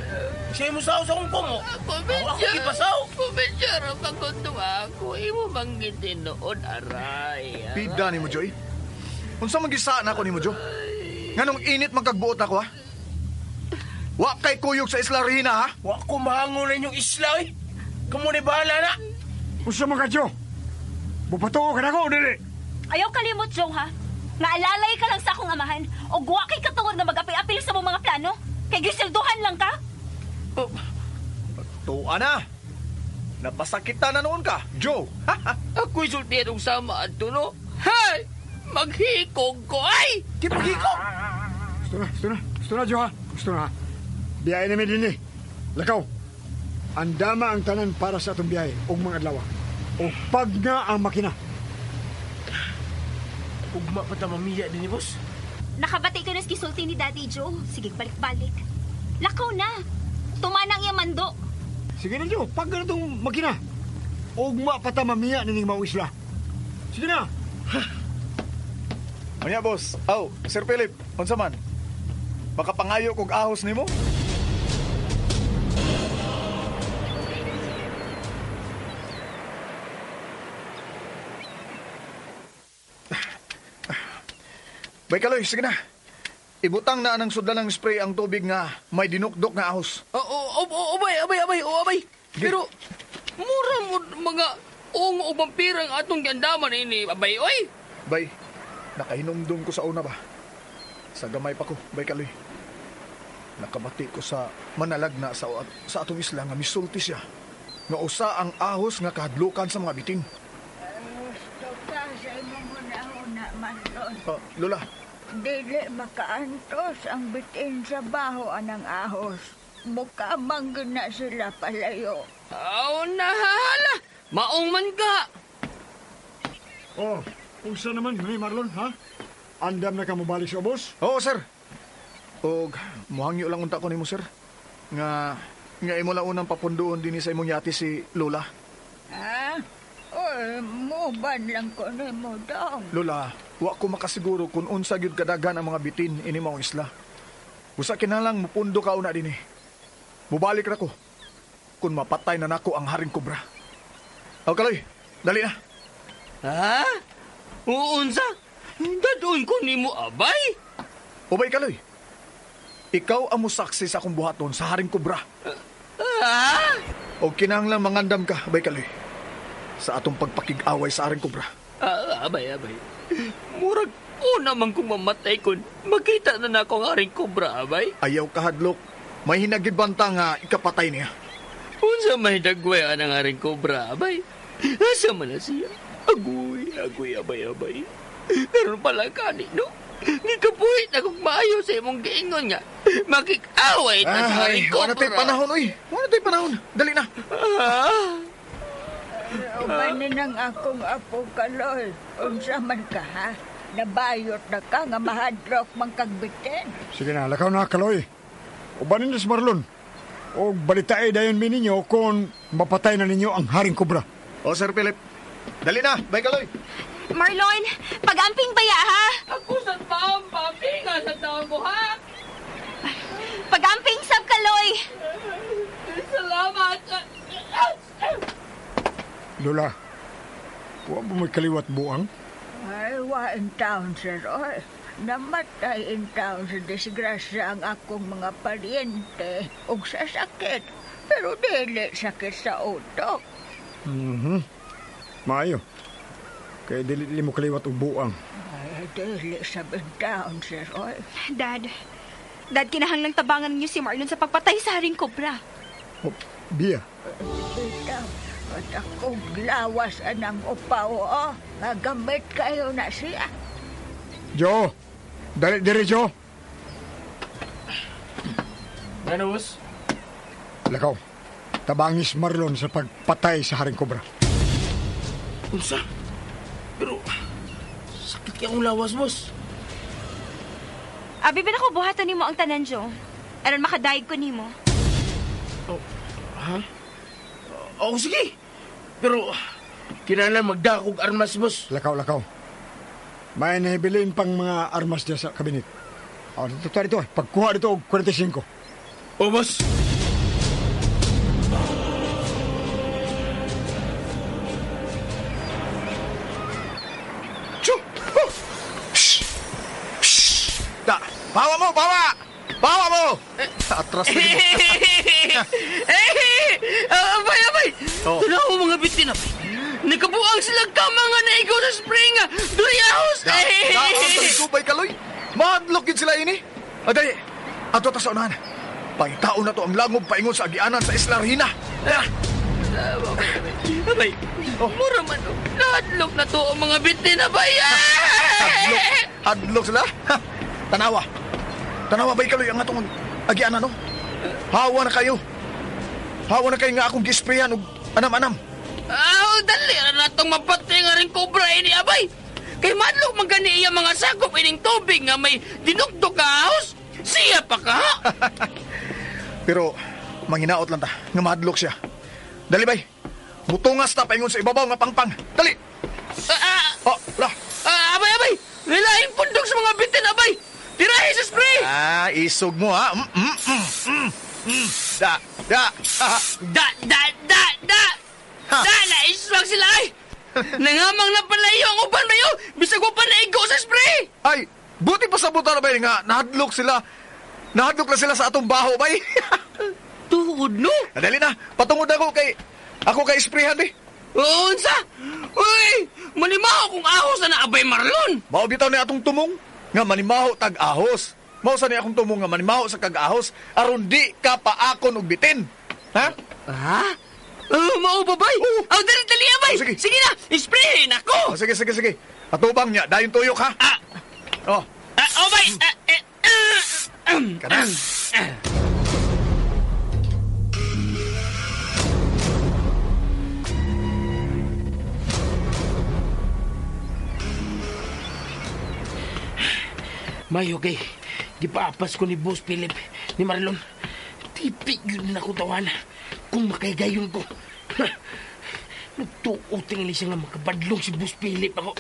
Siya mo sao sa akong kumo! Ako ipasaw! Kumisyara pagkuntuwa ako, imo bang gitinood, aray? Pida ni mo, Joy. Unsa man gisaan ako nimo, Joe? Nganong init man kagbuot ako, ha? Wa kay kuyog sa Isla Regina, ha? Wa ko mahangon na inyong isla, eh! Kamu ni bahala na! Unsa man ka, Joe? Bupatuo ka na ko, dili! Ayaw kalimot, Joe, ha? Nga alalay ka lang sa akong amahan o wa kay katungod nga mag-apil-apil sa mong mga plano? Kay gisilduhan lang ka? Oh. Tuwa na! Napasakitan na noon ka, Joe! Ako'y sultirong sama adto, no? Hay! Maghikog ko, ay! Di maghikog! Gusto na, gusto na. Gusto na, Joe, ha? Gusto na, ha? Biyahe namin din, eh. Lakaw. Andama ang tanan para sa atong biyahe ug mga adlaw. O pag na ang makina. Ugma pa ta mamiya din ni boss. Nakabati ka na sa gisulti ni Daddy Joe. Sige, balik-balik. Lakaw na! Tumana ang iyang mando. Sige na, Joe. Pag ganitong makina. Ugma pa ta mamiya nining maong isla. Sige na. Unya, boss. Aw, Sir Philip, unsa man? Makapangayo kog ahos nimo? Bay Kaloy, sige na. Ibutang na anang sudlan ng spray ang tubig nga may dinukdok nga ahos. Oo, abay, abay, abay, oh, abay. Pero, mura mo mga ungo o vampirang atong gandaman ini, abay, oy. Bay, nakahinumdum ko sa una ba? Sa gamay pa ko, bay Kaloy. Nakabati ko sa manalag na sa atong isla nga misulti siya. Nga usa ang ahos nga kahadlukan sa mga bitin. Gusto ka sa imong huna-huna, Marlon. Lola. Dili makaantos ang bitin sa baho anang ahos. Mukha man na sila palayo. Aw, nahala. Maong man ka. Oh, unsa naman ni Marlon, ha? Andam na ka mobalik sa ubos? Oo, sir. Og muhangyo lang unta ko nimo, sir. Nga imo lang unang papunduon dinhi sa imong yati si Lola. Ha? Oy, muban lang ko nimo dong. Lola, wa ko makasiguro kung unsa gyud kadaghan ang mga bitin ini maong isla. Usa kinahanglang mupundo ka una dinhi. Mubalik ra ko kung mapatay na nako ang Haring Kobra. Aw Kaloy, dali na. Ha? Uunsa? Dadoon ko nimo abay? Ubay Kaloy. Ikaw ang musaksi sa akong buhaton sa Haring Kobra. Ha? O kinahanglang mangandam ka, abay Kaloy, sa atong pagpakig-away sa Haring Kobra. Abay, abay. Murag una man kong mamatay kun makita na nako ang Haring Kobra, abay. Ayaw kahadlok. May hinagid banta nga ikapatay niya. Unsa may dagway ang Haring Kobra, abay? Asa man na siya? Agoy, agoy, abay, abay. Karon pala kani, no? Gikapuhit na kong maayo sa imong giingon nga. Makikaway ta sa Haring Kobra. Wala tayo panahon, uy. Wala tayo panahon. Dali na. Ubanin ang akong apo, Kaloy. Unsa man ka, ha? Nabayot na ka nga mahadlok man kag bitin. Sige na, lakaw na, Kaloy. Ubanin na si Marlon. O balitae dayon mi ninyo kung mapatay na ninyo ang Haring Kobra. O, Sir Philip. Dali na, bye Kaloy. Marlon, pag-amping baya, ha? Ako sa taong pampinga sa taong ko, ha? Pag-amping sab Kaloy. Salamat. Lola, wa mo may kaliwat buang? Ay, wa in town, Sir Oy. Namatay in town sa disgrasya ang akong mga paryente ug sa sakit. Pero dili sakit sa utok. Maayo. Kaya dili mo kaliwat og buang. Ay, dili sa town, Sir Oy. Dad, kinahanglang tabangan ninyo si Marlon sa pagpatay sa Haring Kobra. Oh, Bia. Bitaw, at akong lawas anang upaw, oh. Magamit kayo na siya. Joe, dali diri, Joe. Ano, boss? Lakaw, tabangis Marlon sa pagpatay sa Haring Kobra. Unsa? Pero, sakit kaya akong lawas, boss. Abi, ba ako buhatan nimo ang tanan, Joe? Aron makadayeg ko nimo. Oh, ha? Oh, sige. Pero, kinahanglan magdakog armas, boss. Lakaw, lakaw. May nahibilin pang mga armas dyan sa kabinet. O, dito, dito. Pagkuha dito og 45. Oh, boss. Chu! Oh! Shh! Shh! Da! Bawa mo! Bawa! Bawa mo! Atras na mo. Abay, abay! Oh. Tanaw mga bitin, abay. Nakabuang silang kama nga na ikaw sa spring nga. Duri ahos! Da! Da! Ang tubay Kaloy! Madlok yun sila ini! Aday! Ato ta sa unahan. Pangitaon na to ang langob paingon sa agianan sa Isla Rina. Ah! Abay, mura man. Nadlok na to ang mga bitin, abay! Hadlok! Hadlok sila? Ha! Tanawa! Tanawa ba'y Kaloy ang atong agianan, no? Hawa na kayo! Hawa na kayo nga akong gisprayan og anam-anam. Aw, dali na natong mapatay nga rin kobra ini, abay! Kay madlok man gani iya mga sakop ining tubig nga may dinukdok ka ahos. Siya pa ka, ha? Pero manghinaot lang ta nga mahadlok siya. Dali bay. Mutungas ta paingon sa ibabaw nga pangpang. Dali. Oh, la. Abay, abay! Nilaing pundok sa mga bitin, abay! Tirahe sa spray! Ah, isog mo ha. Da, da. Da, da, da, da. Da, naiswag sila ay. Nangamang na palayo ang uban mayo. Bisag wa pa naigo sa spray. Ay, Buti pa sa buta na bay nga nahadlok sila. Nahadlok na sila sa atong baho bay. Tuod no? Dali na, patungod ako kay ako kay isprehan bay. Unsa? Uy, manimaho kung ahos na naabay Marlon. Mao bitaw ni atong tumong nga manimaho tag ahos. Mao sa ni akong tumong nga manimaho sa kag-ahos aron di ka paakon og bitin. Ha? Ha? Mao ba bay? Oo. Oh, dali dali abay. Oh, sige. Sige na, isprehin ako. Oh, sige sige sige. Atubang niya, dayon tuyok ha. Ah. Oh, Ah, oh bay. Ah, eh, ah, kana. Mayo kay, gipaapas ko ni Boss Philip, ni Marlon. Tipi yun na ko tawana kung makaigayon ko. Ha, nagtuo tingali siya nga makabadlong si Boss Philip ako.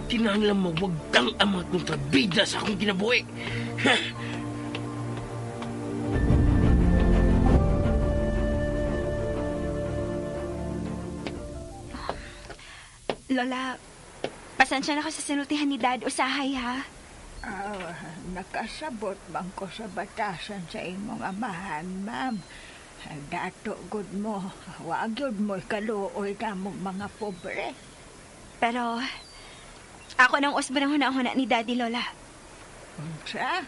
Kinahanglan mawagtang ang mga kontrabida sa akong kinabuhi. Ha. Lola, pasensya na ako sa sinultihan ni Dad. Usahay, ha? Ah, nakasabot man ko sa batasan sa imong amahan, ma'am. Dato gud mo, wa gyud mo kaluoy kamong mga pobre. Pero, ako nang usbo ng huna-huna ni Daddy, Lola. Unsa?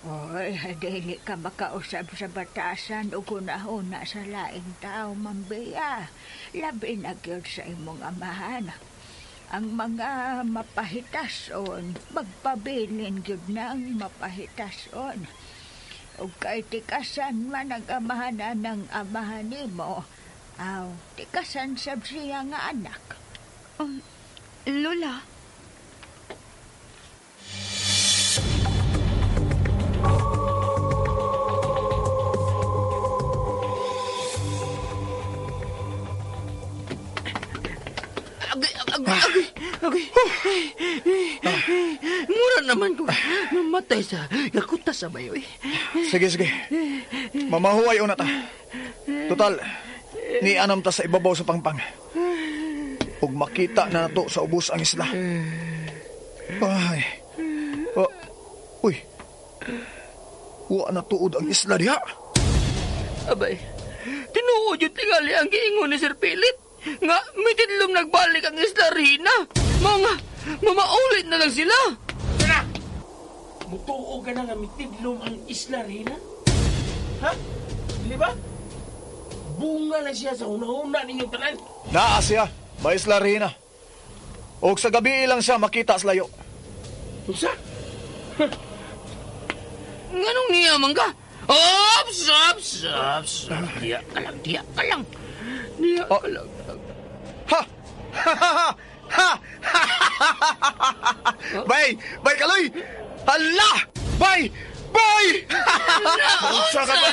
Oy, dili ka makausab sa batasan ug hunahuna sa laing tao, Ma'am Bea. Labi na gyud sa imong amahan. Ang mga mapahitason, magpabilin gyud nang mapahitason. Ug kay tikasan man ang amahanan ng amahan nimo, aw, tikasan sab siya nga anak. Lola, Agay, agay, agay, agay. Mura naman ko mamatay sa yakuta sa bayo. Eh. Sige sige. Mamahuway una ta. Total, ni anam ta sa ibabaw sa pangpang. Ug makita na nato sa ubos ang isla. Ay. Oh. Uy. Wa na tuod ang isla diha. Abay, tinuod yung tingali ang giingon ni Sir Philip. Nga, mitidlom nagbalik ang isla Rina. Mga, mamaulit na lang sila. Tara! Mutuo ka na nga mitidlom ang isla, Rina? Ha? Di ba? Bunga na siya sa una-una ninyong tanan. Naa siya, may isla Rina. Og sa gabi lang siya makita sa layo. Unsa? Nganong niya man ka? Ops, ops, ops. Diya ka lang, diya ka lang. Diya Oh. ka lang. Ha! Ha ha ha! Ha! Bay! Bay kaloy! Hala! Bay! Bay! Unsa ka ba?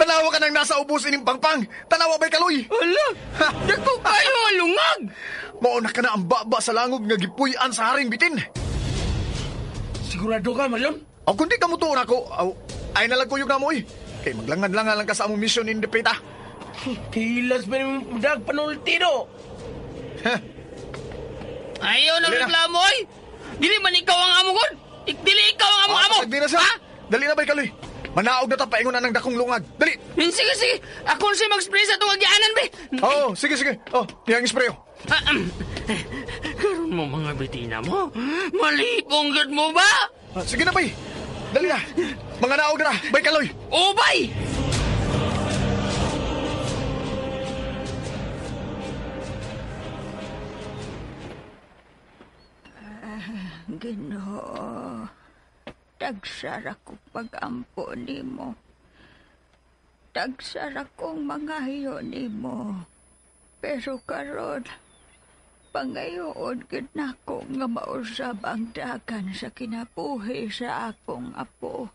Tanawa ka nang nasa ubos ining pangpang. Tanawa bay kaloy! Hala, dako kayo nga lungag. Mauna ka na ang baba sa langob nga gipuy-an sa haring bitin. Sigurado ka, Marlon? Aw kundi ka mutuon ako, aw, ay nalang kuyog na mo eh. Kay maglangan-langan lang ka sa among mission in Depeta. Kilas pa naman dag panultino. Ayaw na Dali na. reklamo, oy. Dili man ikaw ang amo kon. Dili ikaw ang amo amo. Ah, di na siya. Ha? Dali na bay kaloy. Manaog na ta paingon na ng dakong lungag. Dali. Sige, sige. Ako na siya mag-spray sa itong agyaanan, be. Oo, sige sige. Oh, diyang spray. oh. Ah, Karon mo mga bitina mo. Malipong gud mo ba? Ah, sige na bay. Dali na. Mga naog na na. Bay kaloy. Ubay! Ginoo, tagsara ko pag-ampo nimo. Tagsara kong mga hiyo nimo. Pero karon, pangayoon gid nako nga mausab ang dagan sa kinabuhi sa akong apo.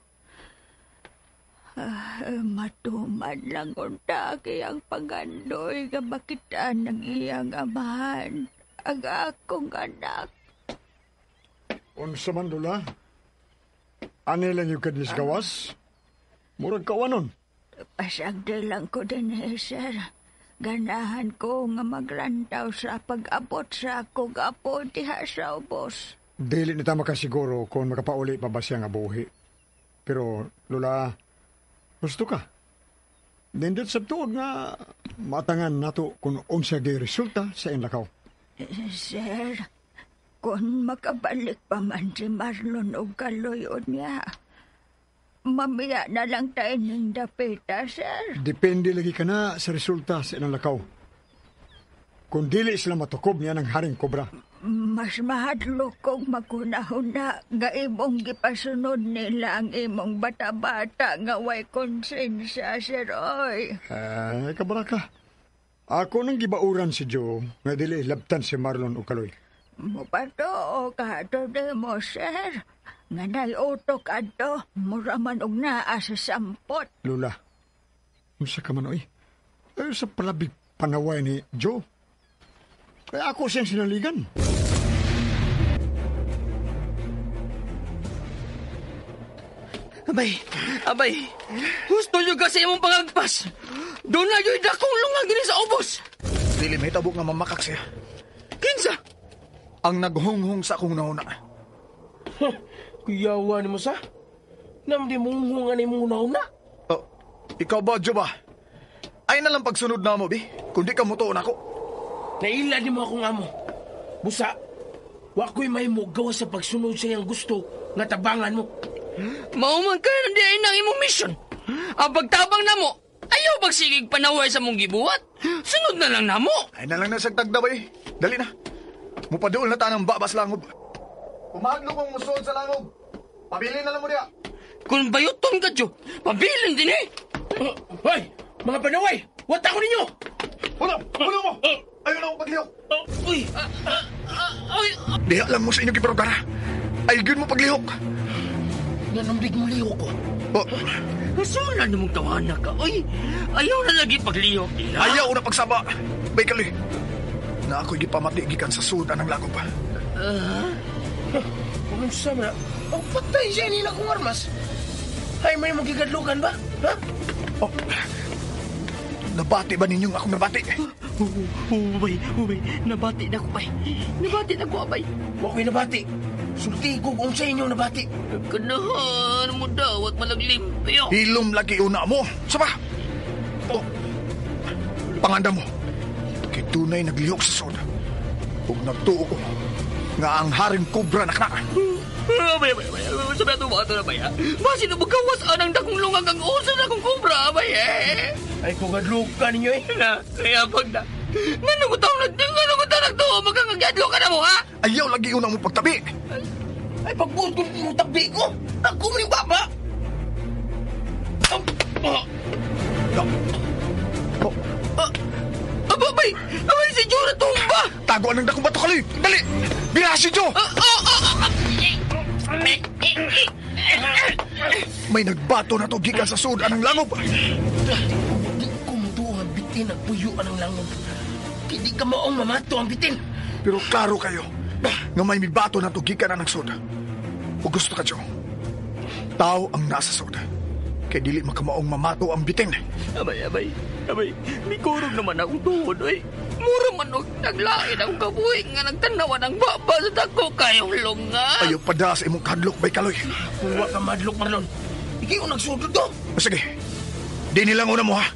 Ah, matuman lang unta ang pangandoy nga makita ng iyang amahan ang akong anak. Unsa man dula? Ani lang yung kadlis gawas? Murag kawanon. Pasagdi lang ko din eh, sir. Ganahan ko nga magrantaw sa pag-abot sa akong apo diha sa ubos. Dili na ta makasiguro kung makapauli pa ba siya nga buhi. Pero, Lola, gusto ka. Nindot sa tuod nga matangan nato kung unsa gyud resulta sa iyang lakaw. Sir, kung makabalik pa man si Marlon og kaloyon niya, mamiya na lang tayo ng dapita, sir. Depende lagi ka na sa resulta sa ilang lakaw. Kung dili sila matukob niya ng Haring Kobra. Mas mahadlok kong maghunahuna nga imong gipasunod nila ang imong bata-bata nga way konsensya, sir, oy. Ay, kabaraka. Ako nang gibauran si Joe nga dili labtan si Marlon o Kaloy. Mupatoo ka to mo, sir. Nga naiutok adto, mura man og naa sa sampot. Lula, unsa ka man oy? Ay, sa palabig panaway ni Joe. Kaya ako siyang sinaligan. Abay, abay, gusto nyo ka sa imong pangagpas. Doon na yo'y dakong lungag din sa ubos. Dili mahitabo nga mamakak siya. Kinsa? Ang naghunghong sa akong nauna. Kuyawa ni mo sa? Namdi mong hungan ni mong nauna. Oh, ikaw ba, Joe ba? Ay na lang pagsunod na mo, bi. Kundi ka mutuon ako. Naila ni mo akong amo. Busa, wa ko'y may mugawa sa pagsunod sa iyang gusto nga tabangan mo. Mauman ka na di ay nang imong mission. Ang pagtabang na mo, ayaw pagsigig panaway sa mong gibuhat. Sunod na lang na mo. Ay na lang na sagtagda ba eh. Dali na. Mupaduol na ta ng babas langob. Kumahadlo kong musuod sa langob. Pabilin na lang mo diya. Kung bayuton ka, Joe, pabilin din eh. Hoy, mga panaway, wata ko ninyo! Ulo! Ulo mo! Ayaw na akong paglihok! Uy! Uy! Diha lang mo sa inyong giparugara. Ay, yun mo paglihok. Nanambig mo lihok ko. Oh. Kasulan na mong tawanan ka. Uy! Ayaw na lagi paglihok nila. Ayaw na pagsaba. Bay kali. Na ako'y gipamati gikan sa sudan ng lagob. Kung sa na, ang patay siya nila kong armas. Ay, may magigadlukan ba? Ha? Oh. Nabati ba ninyong akong nabati? Ubay, ubay. Nabati na ko, bay. Nabati na ko, abay. Wa ko'y nabati. Sulti ko kung sa inyong nabati. Kanahan mo daw at malaglimpyo. Hilom lagi una mo. Saba! Oh. Panganda mo. Kay tunay naglihok sa soda. Ug nagtuo ko nga ang Haring Kobra nakna. Abay, abay, abay. Sabi ato ba ito na ba ya? Basin na magkawas anang dakong lungag ang uso na akong kobra, abay eh. Ay, kung gadlog ka ninyo eh. Na, kaya pag na. Nga nung nagtuo, magkakagadlo ka na mo, ha? Ayaw lagi una mo pagtabi. Ay, pagbuot ko mo tabi ko. Ako mo yung baba. Abay, abay, si Joe na tumba. Tago ang dakong bato kaloy. Dali! Bira si Joe! May nagbato na to gikan sa sudan ng langob. Di ko mutuo ang bitin ang puyuan ng langob. Hindi ka maong mamato ang bitin. Pero klaro kayo nga may mibato na to gikan ang suda. O gusto ka, Joe? Tao ang nasa suda. Kaya dili makamaong mamato ang bitin. Abay, abay, abay. Mikurog naman akong tuhod, oy. Mura man og naglain ang kabuhi nga nagtanawan ang baba sa dako kayong lunga. Ayaw pada sa imong kadlok, bay kaloy. Kung wa ka madlok, Marlon. Ikaw nagsudod do. Sige. Di nilang una mo, ha?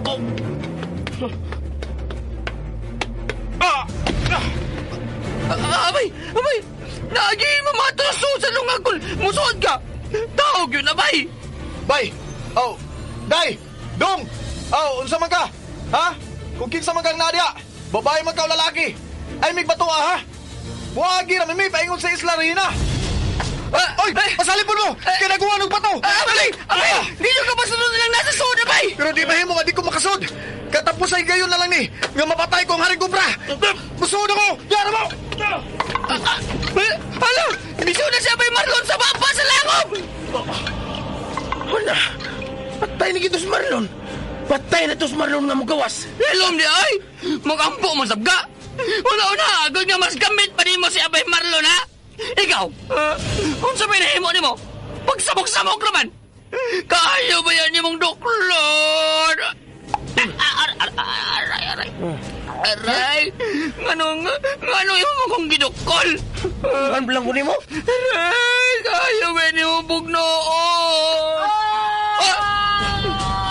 Oh. Ah! Abay! Abay! Naagi mamato sa lungag kung musuod ka! Tawag yun, abay! Bay! Oh! Day! Dong! Oh, unsa man ka? Ha? Kung kinsa man kang nadia, babae man ka o lalaki, ay migbatua, ha? Buwagi ra mi paingon sa Isla Rina. Oy, pasalipon mo! Kaya nagawa ng bato! Abay! Abay! Di nyo ka pasunod nilang nasa sud, abay! Pero di mahimo nga di ko makasud. Katapos ay gayon na lang ni, nga mapatay ko ang Haring Kobra. Musuod ako! Yara mo! Hala! Miso na siya, abay Marlon sa baba sa langob! Wala! Patay na gito si Marlon! Patay na to si Marlon nga mugawas! Hello, di ay! Magampo mo sabga! Wala na! Agad nga mas gamit pa nimo si Abay Marlon, ha? Ikaw, unsa may nahimo nimo? Pagsamok-samok naman! Kaayo ba yan nimong duklon? Aray, aray, aray. Aray! Nganong, nganong imo mo kong gidukol? Ano lang ko nimo? Aray! Kayo ba ni mo bugnoon? Ah!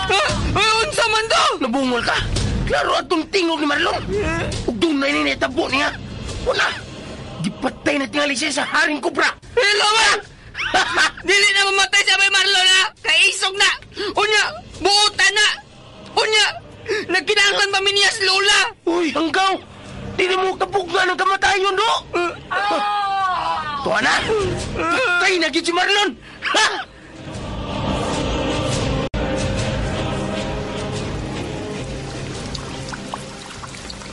Ah! Ay, unsa man to? Nabungol ka? Klaro atong tingog ni Marlon. Ug dunay ni netabo niya. Una, gipatay na tingali siya sa Haring Cobra. Hello ba? Dili na mamatay sa may Marlon ha? Kaisog na! Unya, buutan na! Unya, nagkinahanglan pa mi niya si Lola! Uy, hanggaw! Dili mo kapugna ng kamatayon, do! Tuwa na! Patay na gyud si Marlon! Ha!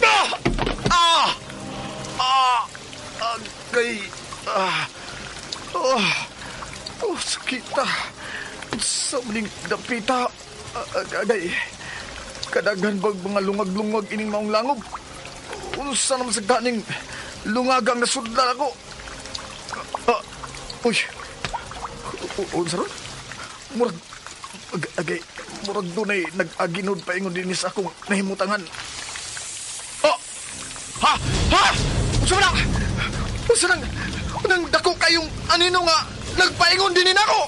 Ah! Ah! Ah! Agay! Ah! Oh! Oh, sakita! Sa maning dapita! Agay! Kadaghan bag mga lungag-lungag ining maong langob? Unsa naman sa ganing lungagang nasudlan ako? Ah, uy! Unsa ron? Murag... Agay, murag dunay nag-aginod paingon dinis akong nahimutangan. Oh! Ha! Ha! Unsa man na? Unsa nang... Nang dako kayong anino nga nagpaingon din nako?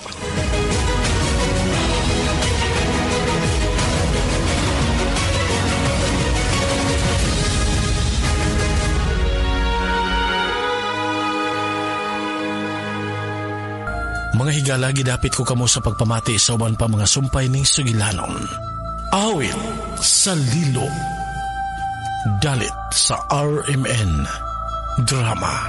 Mga higala, gidapit ko kamo sa pagpamati sa uban pa mga sumpay ning sugilanon. Awit sa Lilo. Dalit sa RMN Drama.